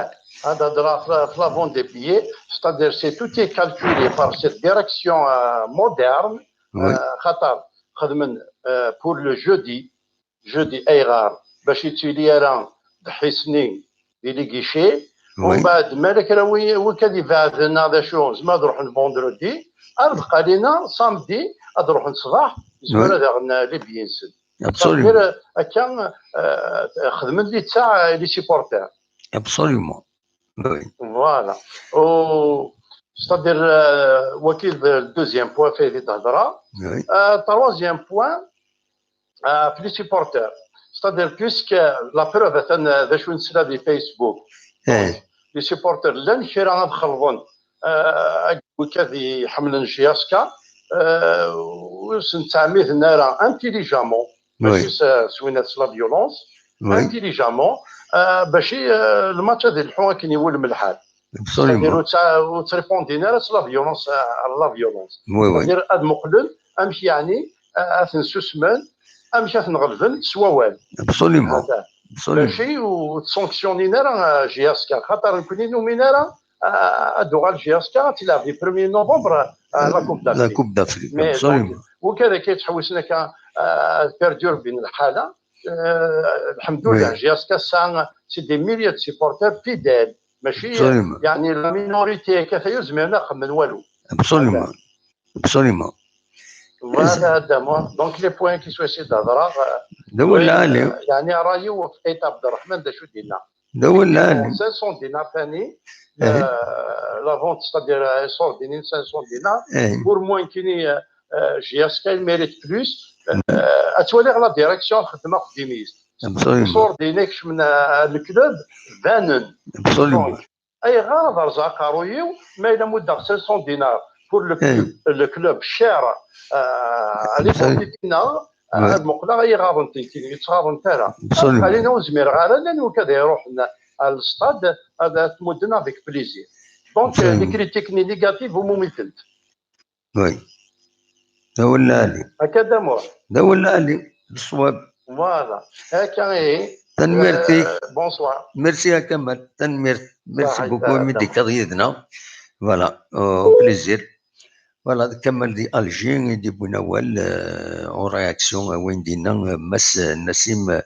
Ah, ad hedreɣ ɣef la, ɣef la vente des billets, c'est-à-dire c'est tout est calculé par cette direction, euh, moderne, euh, xaṭer xedmen, euh, pour le jeudi, jeudi ayɣer, bac yettili ara ddḥis-nni di les guichets. Umbeɛd, ma ala kra wi, wi kan ibeɛden neɣ d acu, zmer ad ruḥen vendredi, ar deqqalina, samedi, ad ruḥen ṣṣbeḥ, zmer ad aɣen les billets-nsen. Absolument. Akka, euh, xedmen littaɛ les supporters. Absolument. Oui. Voilà. C'est-à-dire, euh, waki d le deuxième point, fait d-hedreɣ. Oui. Euh, troisième point, euh, les supporters. C'est-à-dire, puisque la preuve, atan, euh, d acu nesla di Facebook. Les supporters, llan kra ad xelḍen, euh, wikad iḥemmlen J S K, euh, ur sen-ttɛemmiden ara intelligemment, mačči s, s winna s la violence, intelligemment, euh, bac i, euh, le match ad ilḥu akken iwulem lḥal. C'est-à-dire, ur tt-, ur ttrépondin ara s la violence, euh, la violence. C'est-à-dire, ad muqlen amek yeɛni, euh, ad ten-susmen, amek ad ten-ɣelben s wawal. Absolument. Mačči ur ttsanctionnin ara, euh, J S K, xaṭer nekkni numin ara, euh, ad d-tuɣal J S K ad tleɛb di premier novembre, euh, la Coupe d'Afrique. La Coupe d'Afrique, absolument. Donc, wigad akka yettḥewwisen akka, euh, ad perdurbin lḥala, euh, lḥemdullah, J S K tesɛa, c'est des milliers de supporters fidèles. Mačči, yeɛni, la minorité akka tayi ur zmiren ad xedmen walu. Absolument. Absolument. Voilà, Adam. Donc, les points qui sont ici d'Adra, euh, d awal lɛali. Yeɛni, ṛṛay-iw ɣef Ḥayt Abderrahman, d acu d-yenna. D awal lɛali. Cinq cents dinars tani, euh, la vente, c'est-à-dire, euh, sort dini cinq cents dinars, pour moi, kini, euh, euh, J S K, il mérite plus. Euh, ad twaliɣ la direction, xedmeɣ xeddim-is. Absolument. Sort dini, kecmen, euh, le club, banen. Absolument. Donc, ayɣer ad rẓeɣ aqerruy-iw ma yella muddeɣ cinq cents dinars pour le club, le club cher, euh, à l'époque-nni, euh, ad muqleɣ ay iɣaḍen tintin, yettɣaḍen ara. Absolument. Xalina ur zmireɣ ara, llan wigad iruḥen ar le stade, ad, ad t-mudden avec plaisir. Donc, euh, les critiques négatives, umum-itent. Oui. D awal lɛali. Akka d amuɣ. D awal lɛali, d ṣṣwab. Voilà. Akka ihi. Tanemmirt-ik. Euh, bonsoir. Merci a Kamal. Tanemmirt. Merci beaucoup imi d-tekkaḍ yid-neɣ. Voilà. Euh, au plaisir. Voilà, d Kamal di Alger i d-yewwin awal, euh, en réaction, euh, win d-yenna, euh, Mass, euh, Nassim, euh,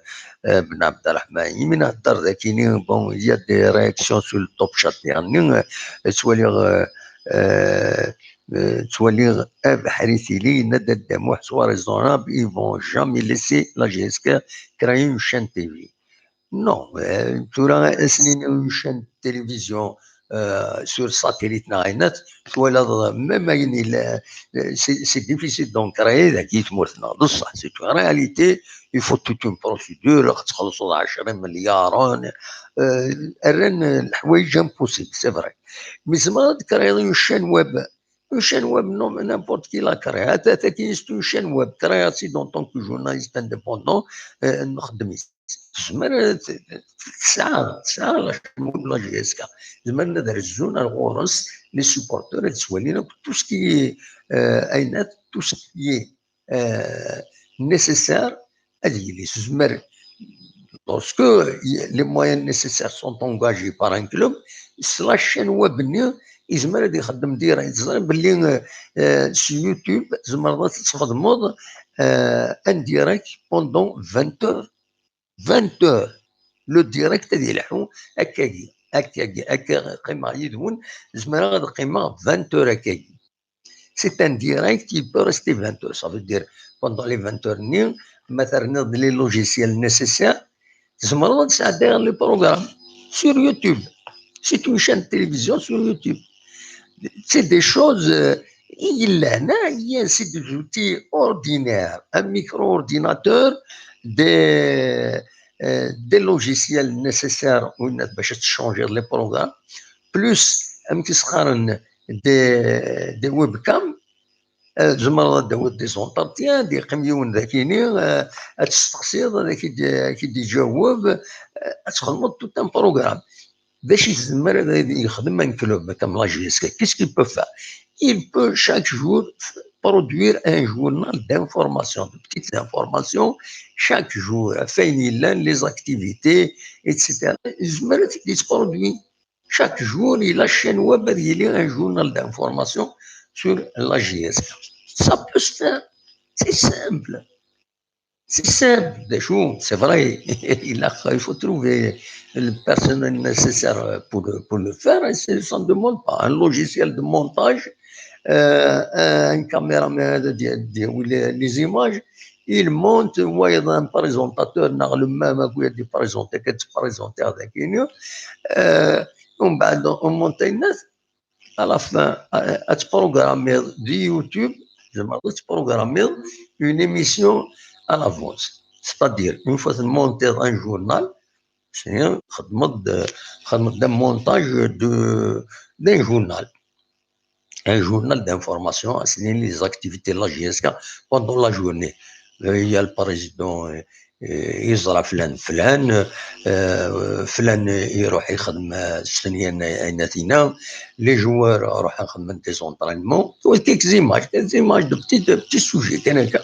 Ben Abdelrahman. Imi nhedder d akini, bon, il y a des réactions sur le Top Chat. Yerni, euh, ttwaliɣ, euh, euh, euh, ttwaliɣ abeḥri tili, yenna-d Adda Muḥ, sois raisonnable, ils vont jamais laisser la J S K créer une chaîne T V. Non, euh, tura ad s-nini une chaîne de télévision, euh, sur satellite neɣ ayen, twalaḍ, même ayen yella, euh, c'est, c'est difficile d'en créer dagi tmurt-nneɣ. D ṣṣeḥ, c'est une réalité, il faut toute une procédure, ad txellṣeḍ ɛecra imelyaren, euh, rran leḥwayeǧ impossible, c'est vrai. Mais tzemreḍ ad créer une chaîne web. Une chaîne web, non, mais n'importe qui l'a créée. Attends, attends, qui est une chaîne web. Créée en tant que journaliste indépendant, euh, nxeddem-itt. Tezmer, t-, t-, tesɛa, tesɛa la chaîne web la J S K. Zemren ad rezzun ar ɣur-s les supporters, ad ttwalin akk tout ce qui est, euh, ayen, tout ce qui est euh, nécessaire, ad yili s zmer. Lorsque y-, les moyens nécessaires sont engagés par un club, s la chaîne web-nni, yezmer ad ixeddem direct. Teẓriḍ belli, euh, euh, s YouTube, tzemreḍ ad txedmeḍ, euh, un direct pendant vingt heures. Vingt heures. Le direct ad yelḥu akkagi, akkagi, akka qqimeɣ yid-wen, zemreɣ ad qqimeɣ vingt heures akkagi. C'est un direct, il peut rester vingt heures. Ça veut dire, pendant les vingt heures-nni, ma terniḍ les logiciels nécessaires, tzemreḍ ad tesɛeddiḍ les programmes sur YouTube. C'est une chaîne de télévision sur YouTube. C'est des choses, euh, i yellan, hein, c'est des outils ordinaires. Un micro-ordinateur, des, euh, des logiciels nécessaires, ou une, باش تشونجي les programmes, plus, amek i s-qqaren, des, des webcams, euh, tzemreḍ ad d-tawiḍ des entretiens, ad yeqqim yiwen dagi-ni, euh, ad testeqsiḍ, ad ak-id-, ad ak-id-iǧaweb, euh, ad txedmeḍ tout un programme. D acu i yezmer ad yexdem un club comme la J S K? Qu'est-ce qu'il peut faire? Il peut chaque jour produire un journal d'information, de petites informations, chaque jour, ɣef wayen yellan, les activités, et cetera. Yezmer ad t-id-yesproduit. Chaque jour, il a chaîne web, il y a un journal d'information sur la J S K. Ça peut se faire. C'est simple. C'est simple, des jours, c'est vrai. Il a, il faut trouver le personnel nécessaire pour le, pour le faire, et c'est, ça ne demande pas. Un logiciel de montage, euh, un caméraman, des, des, les, les images, il monte, ou un présentateur, ناغ le même, il présente, il présente avec nous. Euh, on, ben, on monte une, à la fin, euh, ad tprogrammiḍ di YouTube, tzemreḍ ad tprogrammiḍ une émission à l'avance. C'est-à-dire, une fois tmontiḍ un journal, c'est-à-dire, txedmeḍ, euh, txedmeḍ un montage de, d'un journal. Un journal d'information, c'est les activités de la J S K pendant la journée. Euh, il y a le président, euh, euh, yeẓra flan flan, euh, flan iruḥ ixdem, euh, stenyan aynatina, les joueurs ruḥen xedmen des entraînements, quelques images, des images de petits, de petits sujets, kan akka.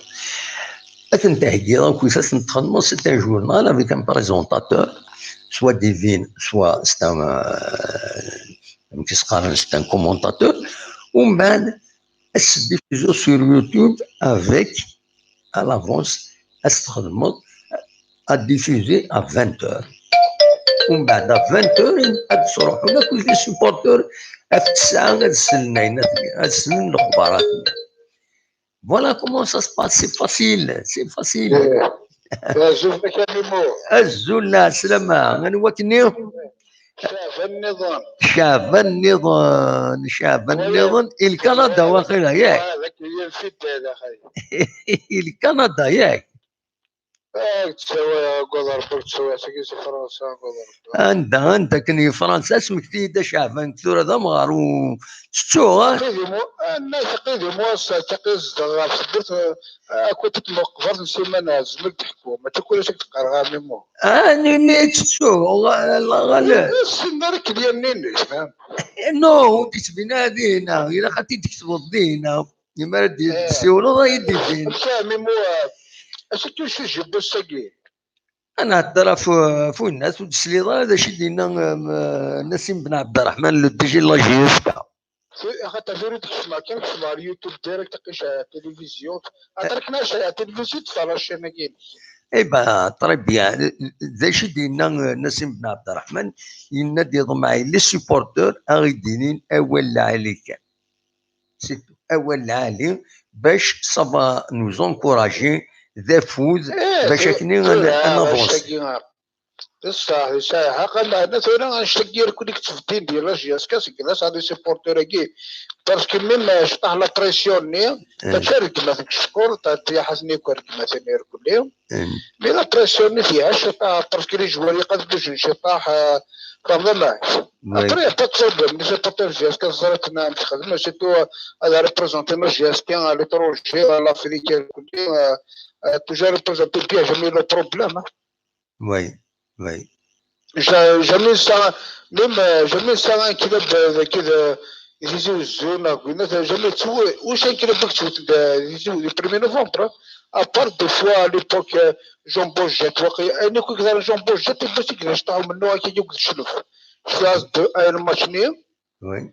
Ad ten-theggiḍ akkit, ad ten-txedmeḍ, c'est un journal avec un présentateur, soit divin, soit c'est un, euh, amek i s-qqaren, c'est un commentateur. Umbeɛd, ad s-diffuseḍ sur YouTube avec, à l'avance, ad s-txedmeḍ, à diffuser à vingt heures. Umbeɛd, à vingt heures, ad d-sruḥen akk les supporters, ɣef ttesɛa ad slen ayen, ad slen lexbarat. Voilà comment ça se passe, c'est facile, c'est facile. Azul, lɛeslama, anwa-k-nni? Caɛban nniḍen. Caɛban nniḍen, Caɛban nniḍen, i Lkanada, waqila, yak? Ah, d akken yir fidda, d axay. I Lkanada, yak? Ah, ttsawa, agad Rebbi, ttsawa, sagi si Fransa, agad Rebbi. Anda, anda akken i Fransa? Smekti-yi-d a Caɛban, tura d amɣar, ur tettuɣ, ah? Taqi di mu-, ah, nna, taqi di mu-, taqi zedɣeɣ ɣef tewwurt, ah, akked tmeqbert n Siman Ɛezmel d-teḥku, mačči kul ass i k-d-qqareɣ a Mimu. Ah, nini tettuɣ, ɣ-, ɣ-, ɣ-, ur ssineɣ ara ikelyan-nni-inek, fhem? No, ur d-yettbin ara dinna, ilaq ad t-id-tketbeḍ dinna. Imi ara d-, eh, d-ssiwleḍ, ad yi-d-ibin. Amek a Mimu, eh, acu-tt usujet n wass-agi? Ad nehder ɣef, ɣef winna, ur d-tesliḍ ara d acu i d-yenna, em, eh, Nassim Ben Abderrahman, le D G de la J S K. Axaṭer tura i d-kecmeɣ kan, kecmeɣ ɣer YouTube direct, aqcic ɣer tilivizyu. Axaṭer akken ara cɛeɣ tilivizyu, ṭṭfeɣ la chaîne-agi-inek. Eh ben, très bien. D acu i d-yenna, eh, Nassim Ben Abderrahman? Yenna-d iḍemmeɛ les supporters ad ɣ-id-inin awal lɛali kan. C'est tout. Awal lɛali, bac ça va nous encourager, d afud, eh, bac akken ad, ad navancer. D ṣṣeḥ, yesɛa lḥeqq, ameɛna tura annect-agi irkul i yettbeddin di la J S K seg la, sɛa di supporter-agi. Parce que même, eh, cṭaḥ la pression-nni, eh, mačči ar gma-tnek ckur, ta-, tiyaḥat-nni akk ar gma-ten irkul. Eh. Mais la pression-nni fiha cṭaḥ, parce que les joueurs iqad bougen cṭaḥ, eh, par la main. Oui. Après, y a pas de problème. Les supporters J S K ẓrat-ten amek xedmen, surtout, eh, ad représenter la J S K à l'étranger, à l'Afrique, eh, eh, toujours représenter bien, jamais le problème, hein. Oui, oui. Ja-, jamais ça, même, euh, jamais ça, un club, euh, de, de, de Tizi Ouzou, n'a, n'a jamais tué, ou c'est un club qui tué, de, de, de premier novembre, hein. À part des fois, à l'époque, euh, Jean Bojet, un coup, Jean Bojet, il peut se dire, je t'en ai un qui est le chef. Je suis à deux, à un match nul. Oui.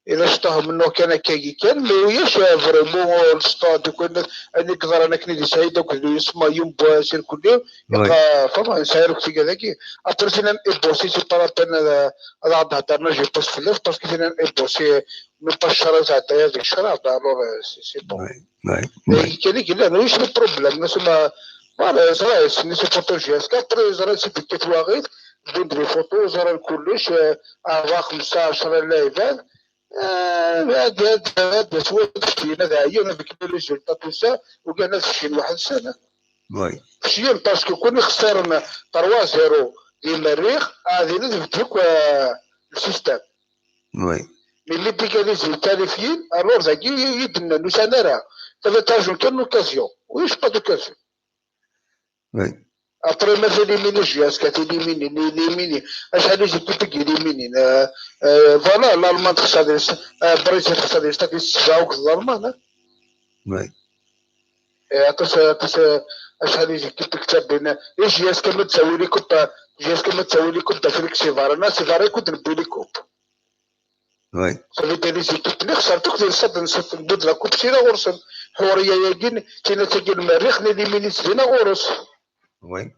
Ila cṭah mennuɣ kan akkagi kan, mais ulac vraiment le stade, akken ayen i yeḍran akken di Saɛid akked Isma Yumba, irkelli, oui, iqa, fama nesɛa iruk tigad-agi. Après, tinan ibusi, c'est pas la peine ad, ad aɣ-d-heddren, je pense, fell-as, parce que tinan ibusi, même pas ccṛeɛ, tɛedda-yas deg ccṛeɛ, alors, euh, c'est, c'est bon. Oui, oui, oui. Dagi kan i yellan, ulac le problème, nasema, voilà, ẓra, c'est une supporter J S K, après, ẓra, c'est des Tetwaɣit, wwin-d les photos, ẓran kullec, euh, ṛebɛa, xemsa, ɛecṛa n lɛibad, Ah, ad, ad, ad, ad twet fecyen, ad ɛyun, avec les résultats, tout ça, ugan ad fecyen waḥed-sen. Oui. Fecyen, parce que kun ixessaren trois zéro di Merrix, ad ilid bed yakk, euh, le système. Oui. Mais les dégalisés qualifiés, alors, dagi, i d-nnan, ur sɛan ara. Ad ttarǧun kan l'occasion. Oui, je pas d'occasion. Oui. Après, mazal imini J S K, élimini, élimini. Acḥal n les équipes i yéliminin. Euh, euh, voilà, l'Allemagne texṣer, euh, Brésil texṣer, texṣer sebɛa akked l'Allemagne, hein. Oui. Eh, aṭas, aṭas, euh, acḥal n les équipes i yettabbin. Et J S K ma d-tawi les coupes, J S K ma d-tawi les coupes d'Afrique, c'est vrai. Non, c'est vrai, écoute, les coupes. Oui. Ça veut dire les équipes-nni xesrent akk di lsad-nsent, wwin-d la coupe syin ɣur-sen. Ḥuriya-agi, tinat-agi n Merrix, nélimini-tt dinna ɣur-s. Oui.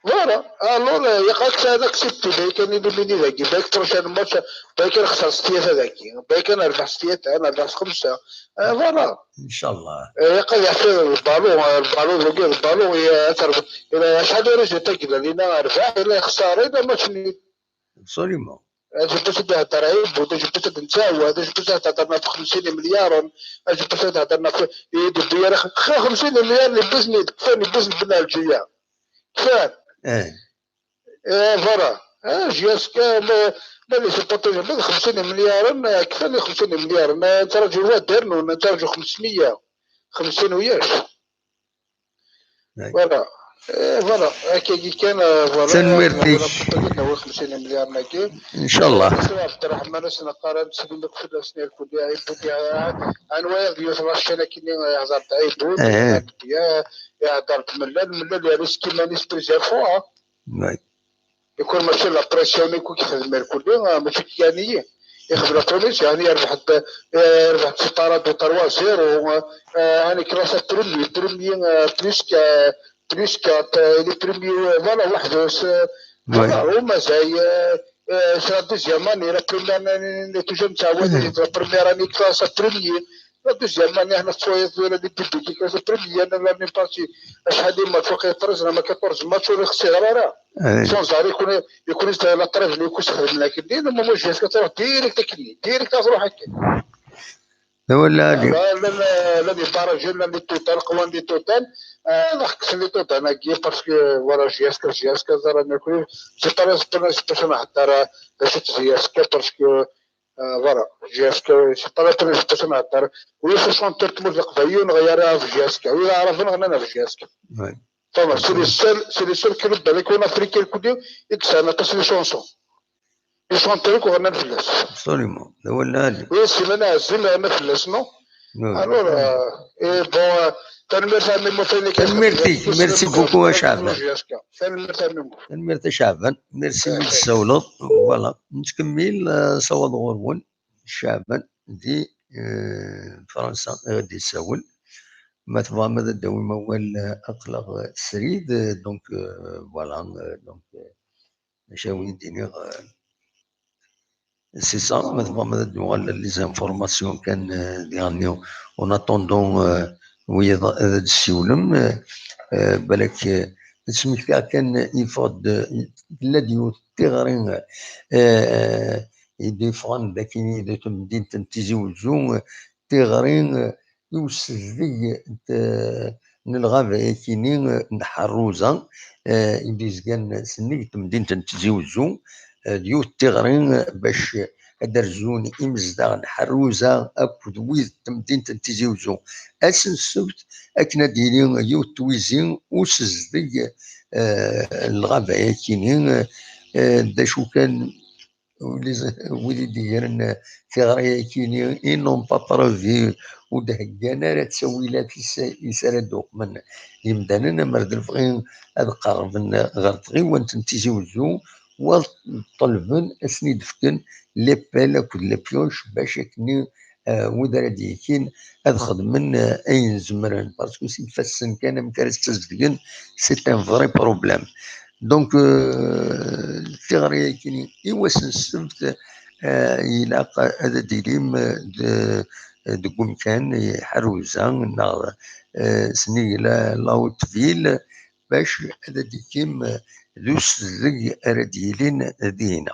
Voilà. Alors, euh, ilaq ad accepter, bac kan nélimini dagi, bac prochain match, bac kan nexser s tyata dagi, bac kan nerbeḥ s tyata, nerbeḥ s xemsa. Euh, voilà. Inchallah. Euh, ilaq ad yeɛfu le ballon, euh, le ballon, le ballon, euh, ad terbeḥ, ila acḥal n résultat i yellan, ila rrbeḥ, ila xsara, ila match nul. Absolument. Ajebus ad d-ihedder Ɛibud, ajebus ad d-nettɛawad, ajebus ad d-heddren ɣef xemsin imelyaren, ajebus ad d-heddren ɣef, i d-wwi ara x-, xa-, xemsin imelyaren n yibuzn i d-kfan, yibuzn n Ben Ɛelǧiya. Kfan. Eh. Eh, voilà. Eh, J S K, ma, ma les supporters, ma d xemsin imelyaren, eh, kfan i xemsin imelyaren. Eh, nettraǧu ad d-rnun, nettraǧu xemsmeyya. Xemsin ulac. Voilà. Eh, voilà. Akkagi kan, eh, voilà. Tanemmirt-ik. Voilà, xemsin imelyaren-agi. Inchallah. Eh, Ɛebderreḥman, ad s-neqqar, ad neslim akk fell-asen irkelli, Ɛibud, eh, anwa i d-yusen akken-nni, eh, ihḍer-d Ɛibud, eh, eh, ihḍer-d Mellal, Mellal yerra-s iman-is plusieurs fois. Oui. Ikun mačči la pression i kuk yexdem irkelli, ah, mačči kan iyi. Ixdem la première, yeɛni yerbeḥ-d, eh, yerbeḥ-d si Parado trois zéro, eh, yeɛni classe premier, premier, eh, plus que, plus quatre, eh, il est premier, eh, voilà, weḥd-s, eh, voilà, u mazal, eh, eh, c'est la deuxième année, la première année, toujours nettɛawad, la première année classe premier, la deuxième année, hna tettwayeḍ tura di Belgique, la première année, l'année passée, acḥal n match, waqila treize neɣ quatorze match, ur ixsir ara. Sans arrêt, ikun, ikun la trêve, ikun sxedmen akken. Normalement, J S K ad truḥ direct akken, direct ad truḥ akken. D awal lɛali. Llan, llan les barrages, llan les Total, qwan les Total. Ah, kksen les Total-agi, parce que, voilà, J S K, J S K, ẓran akk. C'est pas la, c'est pas la, c'est pas la, d acu-tt J S K, parce que, euh, voilà, J S K, c'est pas la première fois ad nehder. Ulac acu n tmurt n Leqbayel ur neɣri ara ɣef J S K. Wid Aɛraben ɣnan ɣef J S K. Ouais. Fama, c'est le seul, c'est le seul club, balak, en Afrique irkelli i yesɛan aṭas n les chansons. Les chanteurs akk ɣnan fell-as. Absolument. D awal lɛali. Oui, Slimane Ɛazem ɣnan fell-as, non? Alors, euh, et bon, euh, tanemmirt a Ɛemmi Muḥ. Tanemmirt-ik, merci beaucoup a Caɛban. Tanemmirt a Ɛemmi Muḥ. Tanemmirt a Caɛban, merci mi d-tessawleḍ. Voilà, nettkemmil, euh, asawaḍ ɣur-wen, Caɛban di, euh, Fransa, euh, i ɣ-d-yessawel. Ma tebɣam ad d-tawim awal, euh, aql-aɣ, euh, srid, euh, donc, euh, voilà, euh, donc, euh, Acu i wen-d-iniɣ, euh, c'est ça, ma tebɣam ad d-nuɣal les informations kan, euh, diɣenni, en attendant, euh, wiyaḍ ad d-ssiwlem, euh, euh, balak, euh, ad smektiɣ kan, yeffeɣ-d, euh, tella-d yiwet n tiɣri, euh, i d-yeffɣen d akini di temdint n Tizi Wezzu, euh, tiɣri, euh, i usezdeg n t-, n lɣaba-yakini, eh, n Ḥerruza, eh, i d-izgan sennig temdint n Tizi Wezzu, eh, d yiwet n tiɣri, eh, bac ad d-rzun imezdaɣ n Ḥerruza akked wid n temdint n Tizi Wezzu. Ass n ssebt, akken ad d-yili yiwet n twizi usezdeg, eh, n lɣaba-yakini, eh, d acu kan, wid i d-igren tiɣri-yakini, ils n'ont pas prévu, ur d-heggan ara ttawilat i s-, i s ara d-uqmen yimdanen, amer d lebɣi ad qerrben ɣer tɣiwant n Tizi Wezzu, wa ṭelben ad sen-id-fken les pelles akked les pioches bac akken, eh, wid ara d-yekin ad xedmen, eh, ayen zemren, parce que s ifassen kan amek ara ssazedgen, c'est un vrai problème. Donc, euh, tiɣri-agi i wass n ssebt, euh, ilaq ad d-tilim, euh, de, deg umkan iḥerruza neɣ, euh, sennig la, la haute ville, bac ad d-tikim, euh, d usedeg ara d-yilin dihina.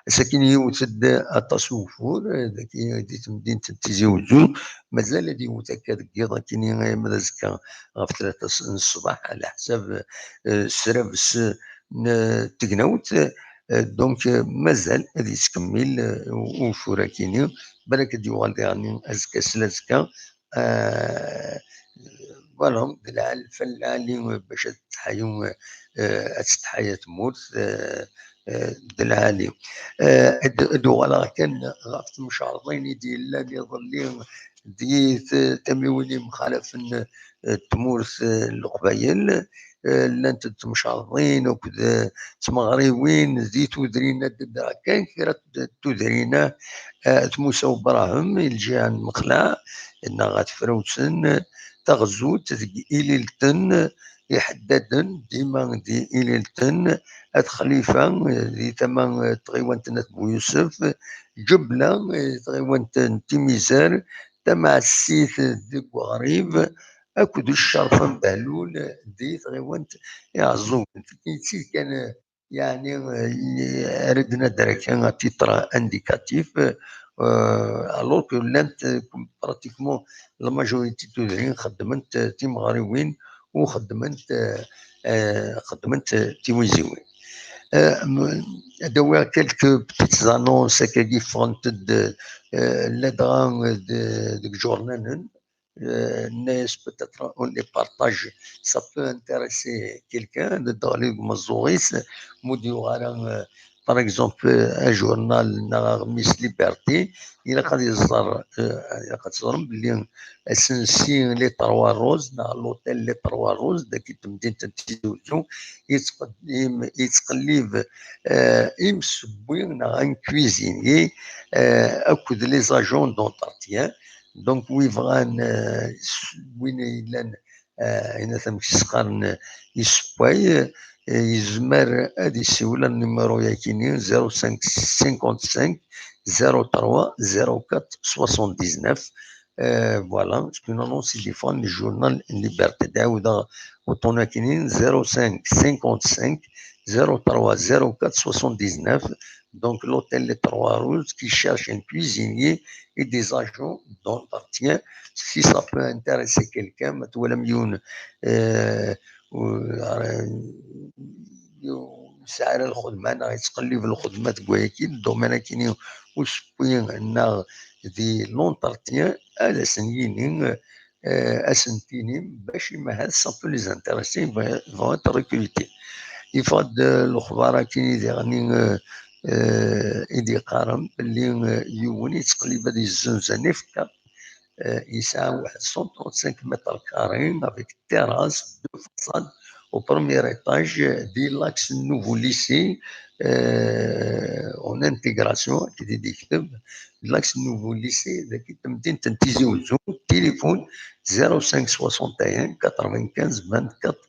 Ass-agi yewwet-d aṭas ugeffur, eh, dagi di temdint n Tizi Wezzu. Mazal ad yewwet akka deg yiḍ akkenni arma d azekka ɣef tlata s-, n ṣṣbeḥ, ɛla ḥsab, eh, ssrabes n tegnawt. Eh, donc, eh, mazal ad yettkemmil, eh, ugeffur akkenni. Balak ad yuɣal diɣenni azekka s lazekka. Eh, voilà, d lɛali, fell lɛali, eh, bac ad tettḥayu, eh, ad tettḥaya tmurt, eh, eh, d lɛali. Eh, ad, ad uɣaleɣ kan ɣef temcerḍin i d-yellan iḍelli di t-, tamiwin yemxalafen, eh, tmurt, eh, n Leqbayel. Eh, llant-d temcerḍin akked, eh, tmeɣriwin di tudrin ad d-ddreɣ kan kra n tudrin, eh, At Musa Ubrahem, i lǧiha n Mexlaɛ, neɣ At Frawsen, Taɣzut deg Ililten, Iḥeddaden, dima di Ililten, At Xlifa, eh, di tama, eh, tɣiwant n At Buyusef, Ǧebla, eh, tɣiwant n Timizar, Tamɛessit deg Uɣrib, akked Ccerfa n Behlul di tɣiwant Iɛeẓẓugen. Yettili kan, eh, yeɛni, eh, ara d-nader akka à titre indicatif, eh, alors que llant, eh, pratiquement la majorité n tudrin xeddment, eh, timeɣriwin u xeddment, eh, eh, xeddment, eh, tiwiziwin. Eh, m-, ad awiɣ quelques petites annonces akkagi ffɣent-d, eh, ladɣa, eh, de-, deg iǧurnanen. Euh, mais peut-être on les partage, ça peut intéresser quelqu'un, d-, d-, deg umeẓẓuɣ-is, mu d-yuɣal, euh, par exemple, euh, ajournal neɣ aɣmis Liberté, ilaq ad yeẓer, euh, ilaq ad teẓrem belli asensi Les Trois Roses neɣ l'hôtel Les Trois Roses, dagi temdint n Tizi Wezzu, yettqeddim, yettqellib, euh, imsewwi neɣ un cuisinier, euh, akked les agents d'entretien. Donc, wi bɣan, euh, s-, win yellan, euh, ayen amek s-qqaren, euh, issewway, euh, yezmer ad yessiwel ar numéro-yagi-nni, zéro cinq cinquante-cinq zéro trois zéro quatre soixante-dix-neuf. Euh, voilà, c'est une annonce i d-yeffɣen deg journal Liberté. Ad ɛawdeɣ uṭṭun-agi-nni, zéro cinq cinquante-cinq zéro trois zéro quatre soixante-dix-neuf. Donc, l'hôtel Les Trois Roses qui cherche un cuisinier et des agents d'entretien. Si ça peut intéresser quelqu'un, ma twalam yiwen, euh, u-, ara, u-, yesɛa ara lxedma, neɣ yettqellib lxedma deg wayagi, deg domaine-agi n usewwi neɣ di l'entretien, ad asen-yini, euh, ad sen-tinim, bac imahat ça peut les intéresser, ils vont, ils vont être recrutés. Yeffeɣ-d, euh, lexbar-agi diɣen, euh, euh, i d-yeqqaren belli, euh, yiwen yettqellib ad yezzenz un F quatre, euh, yesɛa waḥed cent trente-cinq mètres carrés avec terrasse, deux façades, au premier étage, euh, di l'axe nouveau lycée, euh, en intégration, qui est décrit, l'axe nouveau lycée, dagi temdint n Tizi Wezzu, téléphone zéro cinq soixante et un quatre-vingt-quinze vingt-quatre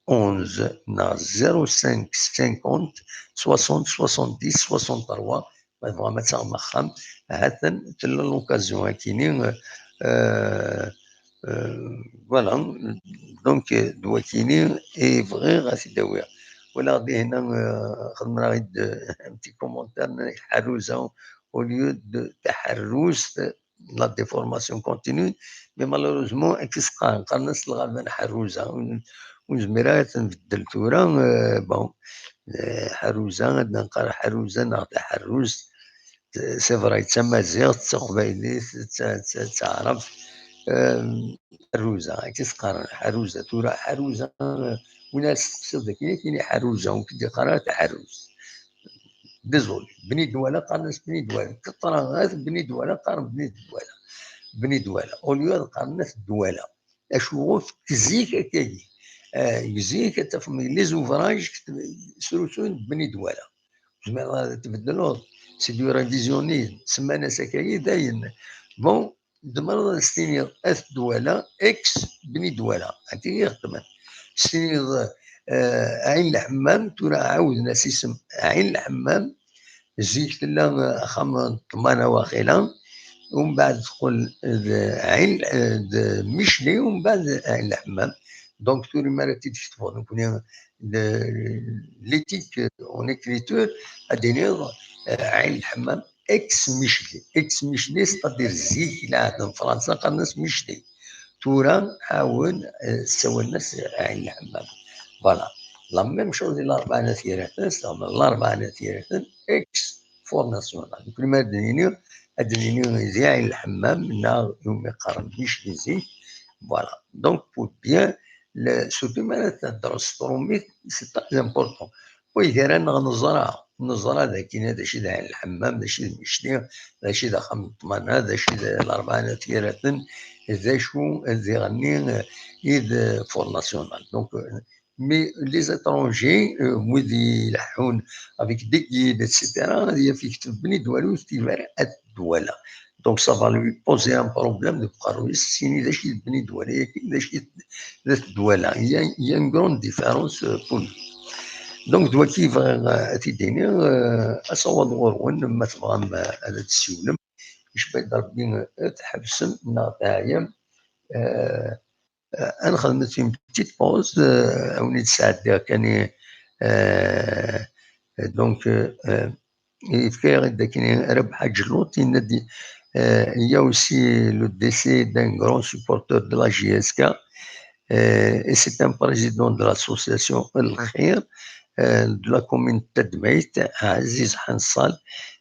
onze, neɣ zéro cinq cinquante soixante soixante-dix soixante-trois. Ma tebɣam ad taɣem axxam, ha-t-an tella l'occasion-agi-nni, euh, euh, voilà. Donc, euh, d wagi-nni i bɣiɣ ad t-id-awiɣ. Walaɣ dihna, euh, xedmen-aɣ-id, euh, un petit commentaire, nnan-ak Ḥerruza au lieu de Taḥerrust, la déformation continue, mais malheureusement, akken i s-qqaren, qqaren-as lɣaba n Ḥerruza. Ur, ur nezmir ara ad t-nbeddel tura, euh, bon, euh, Ḥerruza, ad neqqar Ḥerruza neɣ Taḥerrust, c'est vrai, d tamaziɣt, d taqbaylit, d ta-, d ta-, d taɛrabt, euh, Ḥerruza, akken i s-qqaren, Ḥerruza. Tura Ḥerruza, euh, win ara testeqsiḍ d akken, akken i Ḥerruza, ur k-d-yeqqar ara Taḥerrust. Désolé, Bni Dwala, qqaren-as Bni Dwala. Keṭra, at Bni Dwala, qqaren Bni Dwala. Bni Dwala. Au lieu ad qqaren At Dwala. Acu ɣef zik akkagi? Ah, zik ad tafem les ouvrages srusun Bni Dwala. Tzemreḍ ad tbeddleḍ, c'est du révisionnisme, semman-as akka i dayen. Bon, tzemreḍ ad s-tiniḍ At Dwala, ex Bni Dwala, akken i xeddmen. S-tiniḍ, eh, Ɛin Lḥemmam, tura ɛawden-as isem Ɛin Lḥemmam, zik tella, eh, axxam n ṭṭmana waqila, umbeɛd teqqel d Ɛin, eh, d Micli, umbeɛd Ɛin Lḥemmam. Donc, tura mi ara tt-id-ketbeḍ nekkni, le, l'éthique en écriture, ad d-tiniḍ, eh, Ɛin Lḥemmam, ex Micli. Ex Micli, c'est-à-dire zik, lɛehd n Fransa, qqaren-as Micli. Tura, ɛawen, eh, ssawalen-as Ɛin Lḥemmam. Voilà. La même chose di Larebɛa n At Yiraten, c'est-à-dire Larebɛa n At Yiraten, ex Front National. Nekkni ma ad d-nini, ad d-nini di Ɛin Lḥemmam, neɣ iwumi qqaren Micli zik. Voilà. Donc, pour bien, le, surtout ma ara theddreḍ s trumit, c'est très important. Wagi ara neɣ neẓra, neẓra d akken d acu i d Ɛin Lḥemmam, d acu i d Micli, d acu i d axxam n ṭṭmana, d acu i d Larebɛa n At Yiraten, d acu diɣenni, eh, i d Front National. Donc, euh, mais les étrangers, euh, wid ileḥḥun avec des guides, et cetera, ad yaf yekteb Bni Dwala, ur yektib ara At Dwala. Donc, ça va lui poser un problème de uqerruy-is, s-yini d acu i d Bni Dwala-agi, d acu i d At Dwala. Il y a, il y a une grande différence, euh, pour lui. Donc, d waki bɣiɣ, euh, ad t-id-iniɣ, euh, asawaḍ ɣur-wen, ma tebɣam, euh, ad d-tessiwlem. Icba-d Rebbi, euh, ad tḥebsem neɣ teɛyam. Euh, euh, ad nexdem une petite pause, euh, ad wen-id-sɛeddiɣ kan, euh, donc, euh, euh, yefka-yaɣ-d akken Rabeḥ Ḥaǧ Luṭ, yenna-d, euh, il y a aussi le décès d'un grand supporter de la J S K, euh, et c'est un président de l'association Lxir, euh, de la commune de Tadmeyt, Ɛziz Ḥanṣal,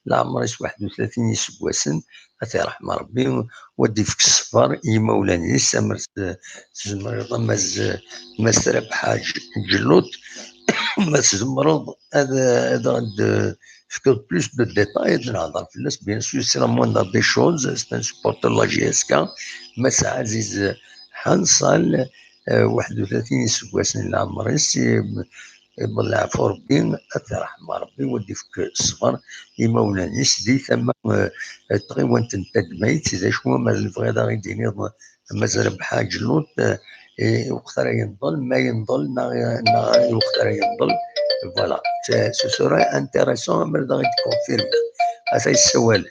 leɛmer-is waḥed u tlatin iseggasen, ad t-iṛḥem Ṛebbi, u ad d-ifk ṣṣber i yimawlan-is, amer t-, tzemreḍ a Mass, Mass Rabeḥ Ḥaǧ Luṭ, ma tzemreḍ ad, ad aɣ-d-tefkeḍ plus de détails, ad nehḍer fell-as, bien sûr, c'est la moindre des choses, c'est un supporter de la J S K, Mass Ɛziz Ḥanṣal, euh, waḥed u tlatin iseggasen n leɛmer-is, i, iḍel leɛfu Ṛebbi, ad t-iṛḥem Ṛebbi, u ad d-ifk ṣṣber i yimawlan-is di tama, euh, n tɣiwant n Tadmeyt. D acu amer tebɣiḍ ad aɣ-d-tiniḍ a Mass Rabeḥ Ḥaǧ Luṭ, euh, i weqt ara yenḍel, ma yenḍel neɣ, neɣ i weqt ara yenḍel? Voilà, ce, ce serait intéressant amer d aɣ-d-confirmer. Ata yessawal.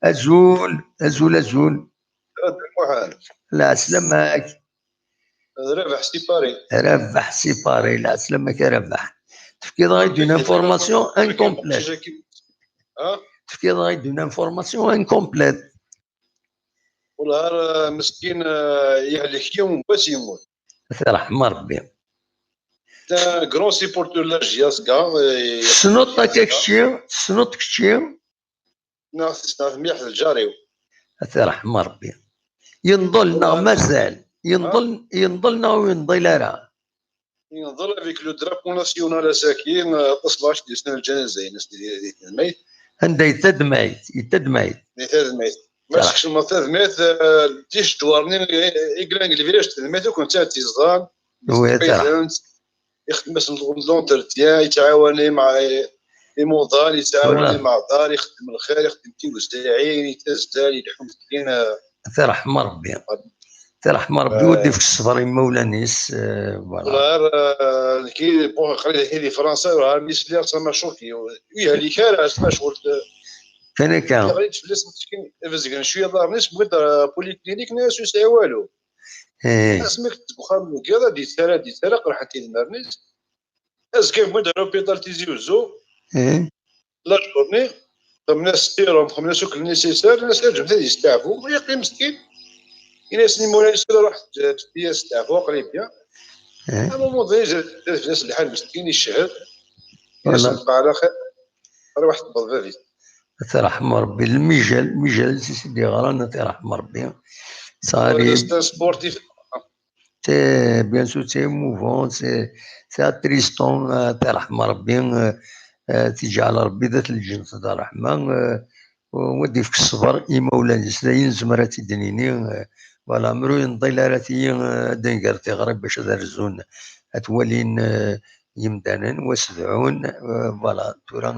Azul, azul, azul. Lɛeslama-k. Rabeḥ si Paris. Rabeḥ si Paris, lɛeslama-k a Rabeḥ. Tefkiḍ-aɣ-d une information incomplète. Ha? Tefkiḍ-aɣ-d une information incomplète. Wellah, euh, meskin, euh, yehlek yiwen n wass yemmut. Ad t-iṛḥem Ṛebbi. C'est un grand supporter de la J S K, euh, tessneḍ-t akka kečči? Tessneḍ-t kečči? Neɣ tessneḍ mliḥ d lǧar-iw. Ad t-iṛḥem Ṛebbi. Yenḍel neɣ mazal? Yenḍel, yenḍel neɣ ur yenḍil ara? Yenḍel avec le drapeau national ass-agi, euh, aṭas n lɣaci d-yusan lǧanaza-ines di, di Tadmeyt. Anda i Tadmeyt? I Tadmeyt. Di Tadmeyt. Ma tkecmeḍ Tadmeyt, euh, ticedwar-nni i, i yellan deg lviraj n Tadmeyt, akk netta ad tt-yeẓran. Oui, ixeddem-asen l'entretien, yettɛawan imḍan, yettɛawan imeɛḍar, ixeddem lxir, ixeddem tiwezzaɛin, yettazdal, ileḥḥu meskin. Ad t-iṛḥem Ṛebbi. Ad t-iṛḥem Ṛebbi, u ad d-ifk ṣṣber i yimawlan-is, euh, voilà. Ɣer, euh, nekki, bon, aql-i di Fransa, ur ɛad mi sliɣ s amacuki, ur yehlek ara s tmacult. Kan akka. Ɣlint fell-as meskin, bezgen cwiya iḍarren-is, wwiḍ, euh, polyclinique, nnan-as ur yesɛi walu. Eh. Asmi deg uxxam n ugiḍ, ad d-yettara, ad d-yettara, qerḥent idmaren-is. Azekka yewwi-d ar l'hôpital Tizi Uzzu. Eh. La journée, xedmen-as sérum, xedmen-as akk le nécessaire, nnan-as ǧǧemt ad yesteɛfu, yeqqim meskin. Ini-asen imawlan-is, ruḥ ǧǧet-iyi ad steɛfuɣ, aql-i bien. Eh. À un moment donné, izad fell-as lḥal meskin, icehhed. Ini-asen bqaw ɛla xir. Arwaḥ tewweḍ bab-is. Ad t-iṛḥem Ṛebbi. Lmijal, lmijal i s-d-yeɣran, ad t-iṛḥem Ṛebbi. C'est un sportif. C'est, bien sûr, c'est émouvant, c'est, c'est attristant, euh, ad t-iṛḥem Ṛebbi, euh, euh, ad t-iǧɛel Ṛebbi d at lǧennet d ṛṛeḥma, euh, u ad d-ifk ṣṣber i yimawlan-is. D ayen nezmer ad t-id-nini, euh, voilà, amru yenḍil ara tigi, euh, ad d-nger tiɣri bac ad rzun, ad t-walin, euh, yimdanen, wa sedɛun, euh, voilà, tura,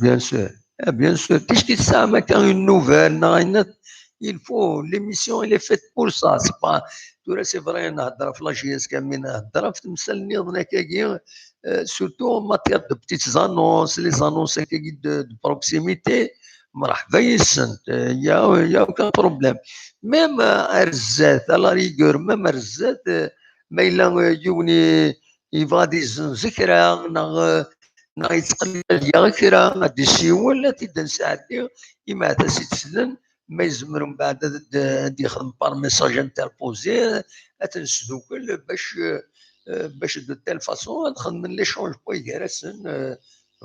bien sûr. Ah, bien sûr. Puisque ça, quand une nouvelle, non, non, il faut, l'émission, elle est faite pour ça. C'est pas, tura, c'est vrai, نهضر في la J S K, mais نهضر في تمثال نيضن هكاكي, euh, surtout en matière de petites annonces, les annonces هكاكي de, de proximité, مرحبا يسن, euh, y a, y a aucun problème. Même, euh, ar zdat, à la rigueur, même ar zdat, euh, ma yella, euh, yiwen i-, yebɣa ad yezzenz kra, neɣ, euh, neɣ yettqellib ad yaɣ kra, ad d-isiwel, ad t-id-nesɛeddi, imeɛtas i t-slen, ma yezmer mbeɛd ad, ad d-, ad d-yexdem par message interposé, ad t-nesdukel bac, euh, bac de telle façon ad xedmen l'échange n way gar-asen, euh,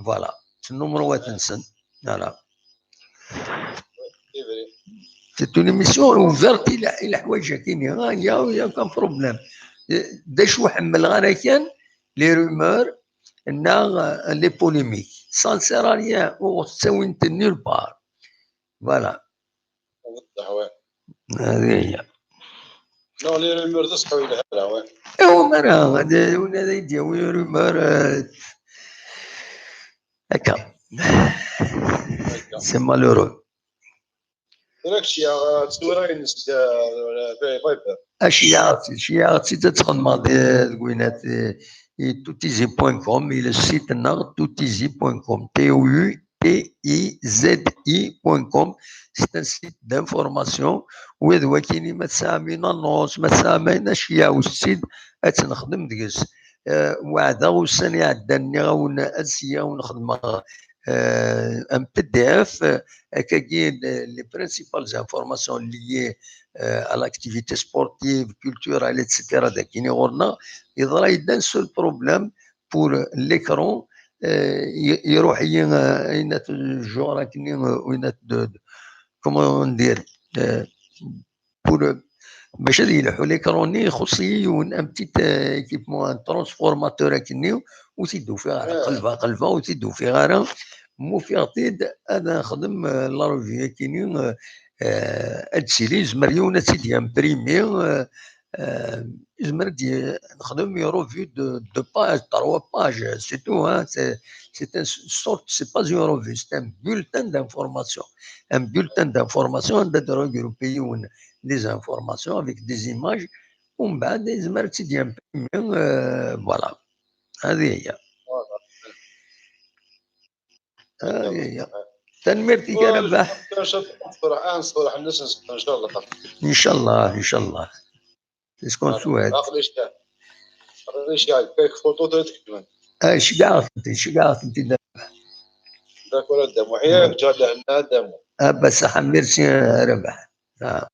voilà, s nnumruwat-nsen. Voilà. C'est une émission ouverte i le-, i leḥwayeǧ-agi-nni. Ah, y a, y a aucun problème. D acu ḥemmleɣ ara kan, les rumeurs, neɣ, euh, les polémiques. Ça ne sert à rien, ur ɣ-tettawint nulle part. Voilà. Waḍeḥ, ouais. هذه هي. Non, les rumeurs d aseqqaw yelha ara, ouais. Iwa mara, ad, win ad d-yawi rumeur, euh, akka. C'est malheureux. Tura kečč ya, tura ines, euh, Viber. Aci-yaɣ-tt-id, aci-yaɣ-tt-id ad txedmeḍ di, deg winat, eh, i toutizi point com, i le site-nneɣ toutizi point com, T O U T I Z I point com, c'est un site d'information, wid wakini ma tesɛam une annonce, ma tesɛam ayen, aci-yaɣ-tt-id ad tt-nexdem deg-s. Eh, weɛdeɣ ussan iɛeddan, nniɣ-awen ad s-, ad wen-xedmeɣ, eh, un P D F, eh, akkagi, les, les principales informations liées, eh, à l'activité sportive, culturelle, et cetera, dagini ɣur-neɣ, yeḍra-yi-d un seul problème pour l'écran, eh, i-, iruḥ-iyi, eh, ayen at-, genre akkenni, eh, ayen at-, de, de, comment dire, eh, pour, euh, bac ad yelḥu l'écran-nni, ixuṣṣ-iyi yiwen, un petit, euh, équipement, un transformateur akkenni, ur t-id-ufiɣ ara. Ah. Qelbeɣ, qelbeɣ, ur t-id-ufiɣ ara. Ma ufiɣ-t-id, ad nexdem, euh, la revue akkenni, euh, euh, ad tili, yezmer yiwen ad tt-id-yimprimi, euh, euh, yezmer ad y-, nexdem une revue de deux pages, trois pages, c'est tout, hein. C'est, c'est une sorte, c'est pas une revue, c'est un bulletin d'information. Un bulletin d'information, ad regrouper yiwen des informations avec des images, umbeɛd yezmer ad tt-id-yimprimi, euh, voilà. هذه هي. هذه هي. Tanemmirt-ik a Rabaḥ. Nṣureḥ, ah, nṣureḥ, nnas, nṣureḥ, إن شاء الله. إن شاء الله, إن شاء الله. C'est ce qu'on souhaite. Aql-i ceggɛeɣ-tent-id, ceggɛeɣ-tent-id. D'accord, a Dda Muḥ. Yak ǧǧiɣ lehna, a Dda Muḥ. Ah, bah, ça, merci, euh, Rabaḥ. Ah.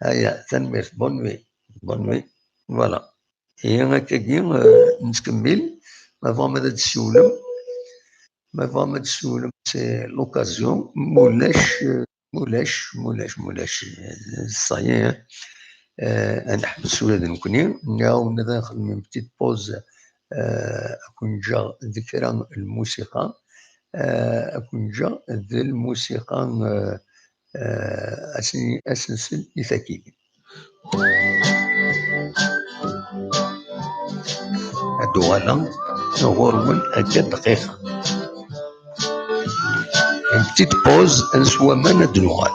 Aya, tanemmirt. Bonne nuit. Bonne nuit. Voilà. Ihi akkagi, euh, nettkemmil. Ma tebɣam ad d-tessiwlem. Ma tebɣam ad d-tessiwlem, c'est l'occasion. Mulac, euh, mulac, mulac, mulac. Ça y est, hein. Euh, ad neḥbes ula d nekkni. Nniɣ-awen ad nexdem une petite pause, euh, ad ken-ǧǧeɣ d kra n lmusiqa. Euh, ad ken-ǧǧeɣ d lmusiqa, euh, euh, asen-, asensen i tagi. Ad uɣaleɣ ɣur-wen akka dqiqa. Une petite pause, ad neswa aman, ad d-nuɣal.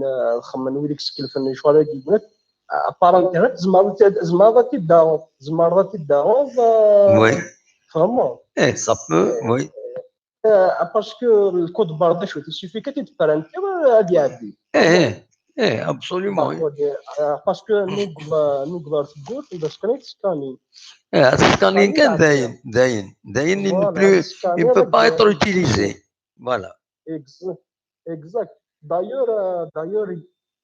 xedmen, euh, xedmen wid i yeskelfen lecɣal-agi, nekk, à part Internet, tzemreḍ ad t-, tzemreḍ ad t-id-taɣeḍ, tzemreḍ ad t-id-taɣeḍ, euh, Oui. Tfehmeḍ? Eh, ça peut, oui. Euh, parce que le code barre d acu, il suffit que tu te prennes, euh, ad iɛeddi. Eh, eh, eh, absolument, oui. Euh, parce que nous, euh, nous, ɣer tewwurt, d askanir i teskanir. Eh, ad teskanir kan, dayen, dayen, dayen, il ne Voilà, plus, teskanir il ne peut pas rek- être utilisé. Voilà. Ex-, exact. D'ailleurs, euh, d'ailleurs,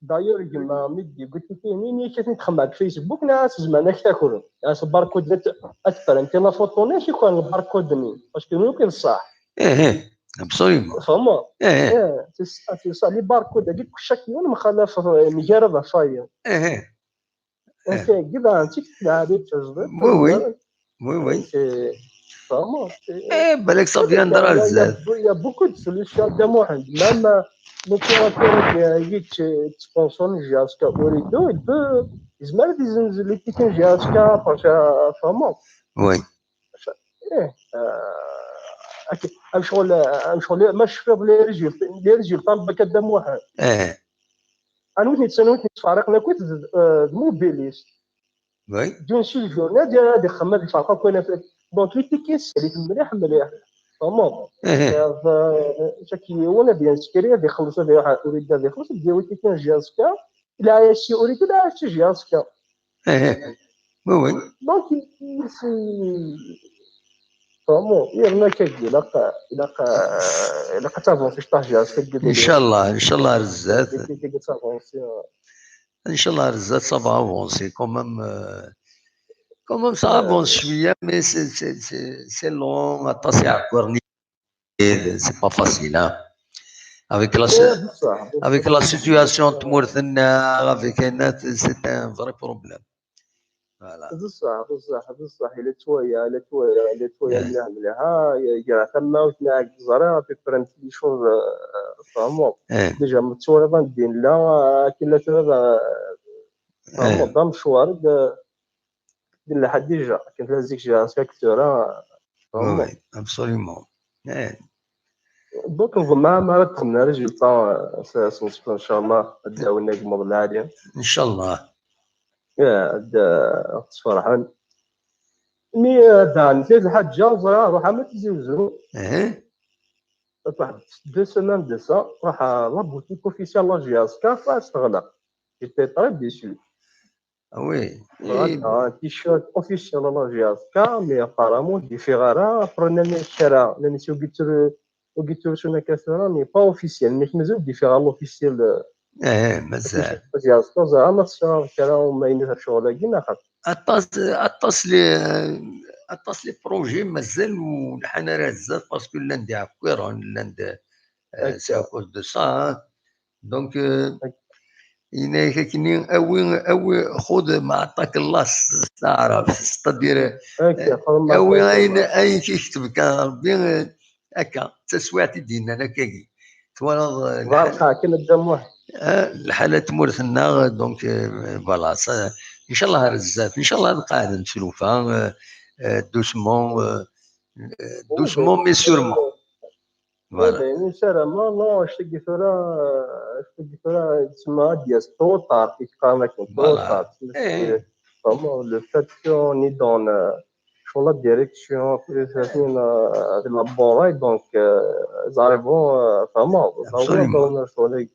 d'ailleurs, gma mi d-yewwi tikti-nni, akka ten-id-xemmeɣ deg Facebook, neɣ ad s-zemren ad k-t-akren. As barcode, ad t-, ad tefren kan la photo-nni, ad k-akren lbarcode-nni. Parce que nekk d ṣṣeḥ. Eh, eh, absolument. Tfehmeḍ? Eh, eh, Eh, c'est ça, c'est ça. Les barcodes-agi, chaque yiwen mxalaf, euh, mgarad ɣef wayeḍ. Eh, eh. Ok, gida, anti k-tedɛa di tejdiṭ. Oui, oui. Oui, oui. C'est vraiment. c'est- Eh, balak ça viendra Il y a- il y a- zdat. Il y a beaucoup de solutions de Mohamed. Même euh, l'opérateur qui sponsor J S K Orido, il peut, il se met des les tickets J S K parce que vraiment. Oui. Eh, euh, ok. Un jour, un jour, ما شفت les résultats, les résultats de Mohamed. Eh, Anwa i tt-, anwa i tt-, tfariq la كنت mobiliste. oui. D'une seule journée, ad ad ixemmem ad iferq akk anafag. Donc, les tickets, c'est les mliḥ, mliḥ. Vraiment. Eh, eh. Chaque yiwen ad yinskri, ad ixelleṣ, ad iruḥ ɣer Urido, ad ixelleṣ, ad yawi ticket J S K. Il a acheté Urido, il a acheté J S K. Eh, eh. Oui, oui. Donc, il, il, c'est vraiment, il y a un truc, il a pas, il a pas, il a pas avancé, je t'ai dit, c'est que Inch'Allah, Inch'Allah, ar zdat. Il a avancé. Inch'Allah, ar zdat, ça va avancer quand même. Euh, quand même, ça avance, je suis, mais c'est, c'est, c'est, c'est long, aṭas iɛeggalen, c'est pas facile, hein. Avec la, si- Eh, بصح، بصح. Avec la situation de tmurt-nneɣ, avec, c'est un vrai problème. Voilà. بصح، بصح، بصح، il est nettoyé, il est nettoyé, il est nettoyé Eh. مليح، مليح. ها، يا، يا، تما وتناك زرا، في برنت لي شوز، آه، فهموا. Eh, ديجا متصورة الدين، لا، آه، كلا ترى، آه، فهموا، eh. ضم شوارد، آه، دين لحد ديجا، كنت لازيك جا سكتورة، Oui, فهموا. Oui, absolument. Eh, Donc نظن ما، ما راه تخمنا ريزولتا، سنسكو إن شاء الله، داونا يقمض العالي. Inch'Allah. يا، دا، تفرحن. مي، آه، دا، نسيت الحاجة، زرا، روح ما تزوزو. Eh, واحد deux semaines de ça، راح la boutique officielle la J S K، فاش تغلق. J'étais très déçu. ah oui. Eh, Un t-shirt officiel la J S K، mais apparemment, différent. Après, on a mis كرا، on a mis وقيتو، وقيتو شنو كسرة، mais pas officiel. Mais مازال différent l'officiel. Eh, مازال. J S K زعما ما تصير كرا وما ينفع شغل كيما خاطر. Aṭas, aṭas les, aṭas les projets مازال ولحنا راه بزاف parce que llan d iɛekkiren, llan d, euh, c'est à cause de ça, hein. Donc, euh, yenna-yak akkenni, awi, awi, خذ ما أعطاك الله s-, s taɛrabt, c'est-à-dire, هكا، euh, خدمة awi هكا. ayen, ayen i k-yektab kan Rebbi, euh, akka, d taswiɛt i d-yennan akkagi. Twalaḍ, euh, ضرقة كيما الدموع. Ah, lḥala n tmurt-nneɣ, donc, euh, voilà, ça, إن شاء الله ar zdat, إن شاء الله ad qeɛdent tlufa, euh, euh, doucement, euh, euh, doucement, mais sûrement. Voilà. يعني سلام، non, اش تقي ثورة، اش تقي ثورة، تسمى ديال trop tard، كي قام لك trop Voilà. tard. Eh. Vraiment, le fait qu'on y donne, euh, sur la direction, que les gens, euh, de la bourre, donc, euh, ils arrivent, euh, vraiment, vraiment, Absolument. vraiment, sur les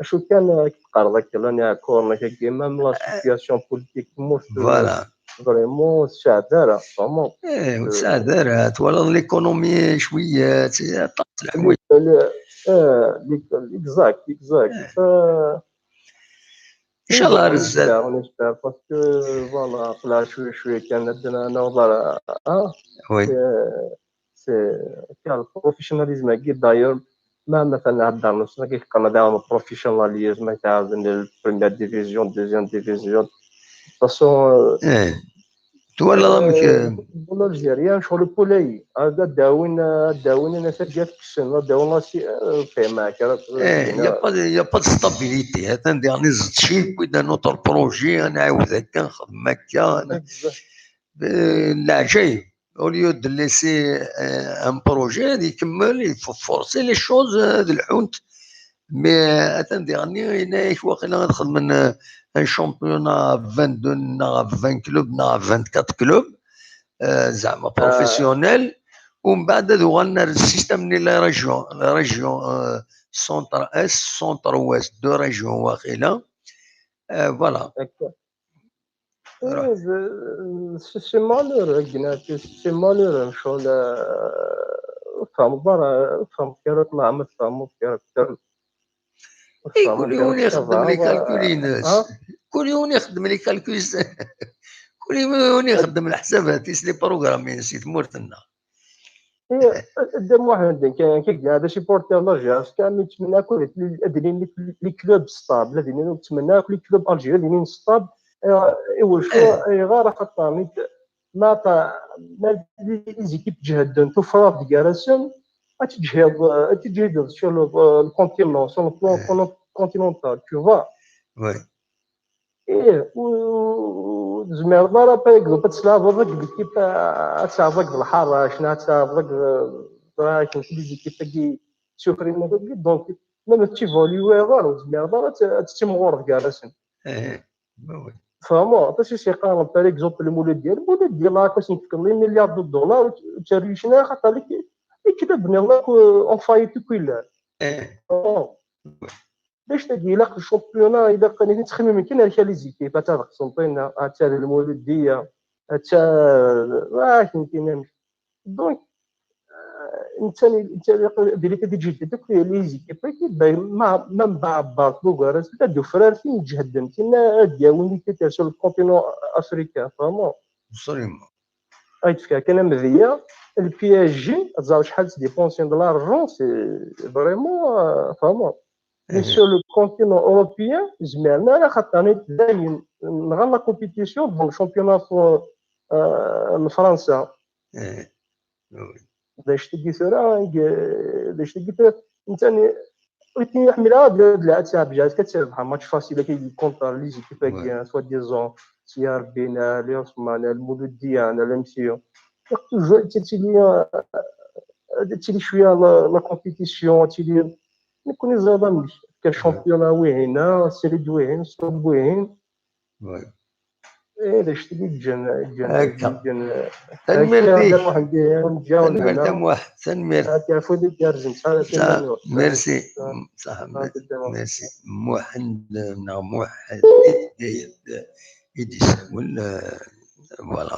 شو كان كيتقرض هكا لاني كورنا كي même la situation politique مش Voilà. Vraiment شعدارة، vraiment. Eh, ur tesɛiḍ ara, twalaḍ l'économie شوية, aṭas n leḥwayeǧ. آه، exact, exact. إن شاء الله ar zdat. On espère, parce que voilà, aql-aɣ شوية شوية كان عندنا نظرة, hein. Oui. C'est كان le professionnalisme هكي. D'ailleurs, ما مثلا هاد الدار نص كي قلنا داهم professionnalisme, كان la première division, deuxième division. De toute façon, Eh, twalaḍ amek, eh, الفوتبول الجزائري شغل بولاي. هذا داوين، داوين انا تلقى في السن، داوين راسي، آه، فاهم معاك، راه eh, il y a pas de, il y a pas de stabilité. Atan diɣen iẓeṭ ci, puis d'un autre projet, ad nɛawed akka, nxeddem akka, ad n- Eh, leɛǧayeb. Au lieu de laisser, eh, un projet ad ikemmel, il faut forcer les choses, eh, ad lḥunt. Mais, eh, atan diɣenni, yenna-yak waqila ad xedmen, eh, un championnat à vingt-deux neɣ à vingt clubs neɣ à vingt-quatre clubs, eh, zeɛma professionnel. Umbeɛd ad uɣalen ar système-nni les régions, les régions, eh, centre-est, centre-ouest, deux régions waqila. Eh, voilà. هكا. روح. إيه، ز-، c'est, c'est malheureux, قلنا c'est, c'est malheureux شغل, آه، فهم برا، فهم كيرت ما عملت، فهم كيرت. Kul yiwen ixeddem les calculs-ines. Kul yiwen ixeddem les calculs. Kul yiwen ixeddem leḥsabat-is, les programmes-ines i tmurt-nneɣ. Dda Muḥend, nekk ad supporter l'Algérie, ad ttmenniɣ akk ad ilin les clubs stables, ad ilin, ttmenniɣ akk les clubs algériens ad ilin stables. Iwacu? Ayɣer? Axaṭer ma les équipes ǧehdent, tuffɣa gar-asen, ad teǧhiḍ, ad teǧhiḍ sur le continent, sur le plan continental, tu vois. Ih, ur tezmireḍ ara, par exemple, ad tleɛbeḍ deg l'équipe, ad tleɛbeḍ deg Lḥarac, neɣ ad tleɛbeḍ deg, ẓriɣ, les équipes-agi suffrin-agi, donc même ad t'évoluiḍ ara, ur tezmireḍ ara ad tettimɣureḍ gar-asen. Tfehmeḍ? Aṭas i s-yeqqaren, par exemple, Lmuludya. Lmuludya, la, ad sen-tefkeḍ les milliards de dollars, ur tt-, ur tt-rric ara, xaṭer les clubs nniḍen akk en faillite akk i llan. D acu tagi, ilaq le championnat, ilaq ad nettxemmim kan ar kra les équipes, atta d Qsenṭina, atta d Lmuludya, atta, ah, kentin amek. Donc, netta, netta, diri tagi ǧiddit akk les équipes-agi, ma, ma mbeɛbert bugar-as, ad d-ufrar tin ǧehden, tin ad d-yawin les critères sur le continent africain, vraiment. Absolument. Ay d-fkeɣ kan amedya, le P S G, ad tẓer acḥal ttdépensent de l'argent, c'est vraiment, euh, vraiment. Mais sur le continent européen, ur zmiren ara, xaṭer dayen nɣan la compétition dans le championnat, euh, n Fransa. D acu tagi tura, d acu tagi tura, netta ur ḥmileɣ ad lɛab ttɛebǧa, ad tirbeḥ match facile akka contre les équipes-agi, soi-disant, si Rebbi, neɣ les Osman, neɣ Lmuludya, neɣ l'M C O. Toujours, ad tili, ad tili cwiya la, la compétition, ad tili, nekkni ẓriɣ amek, akka championnat wihin, série d wihin, sub wihin. Eh, d acu i ǧǧan, ǧǧan, ǧǧan. Tanemmirt-ik. Tanemmirt a Muḥ. Tanemmirt. Merci. Merci. Muḥend neɣ Muḥ i d-isawel. Voilà.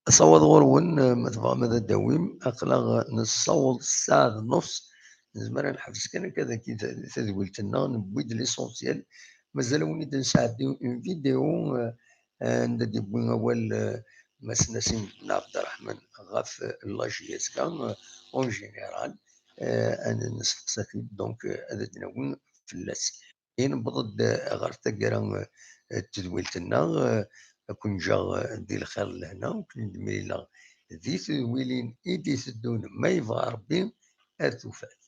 Asawaḍ ɣur-wen, ma tebɣam ad d-tawim, aql-aɣ nessaweḍ ssaɛa d nnefs. Nezmer ad neḥbes kan akka dagi tadwilt-nneɣ, newwi-d l'essentiel. Mazal ad wen-id-nesɛeddi une vidéo, euh, anda d-yewwi awal, euh, Mass Nassim Ben Abderrahman ɣef la J S K, euh, en général, euh, ad nesteqsa-t-id, donc, euh, ad d-nawi fell-as. I newweḍ-d ɣer taggara, euh, n tedwilt-nneɣ, euh, ad ken-ǧǧeɣ, euh, di lxir d lehna, ad ken-id-mlileɣ di tedwilin i d-iteddun, ma yebɣa Rebbi, ar tufat.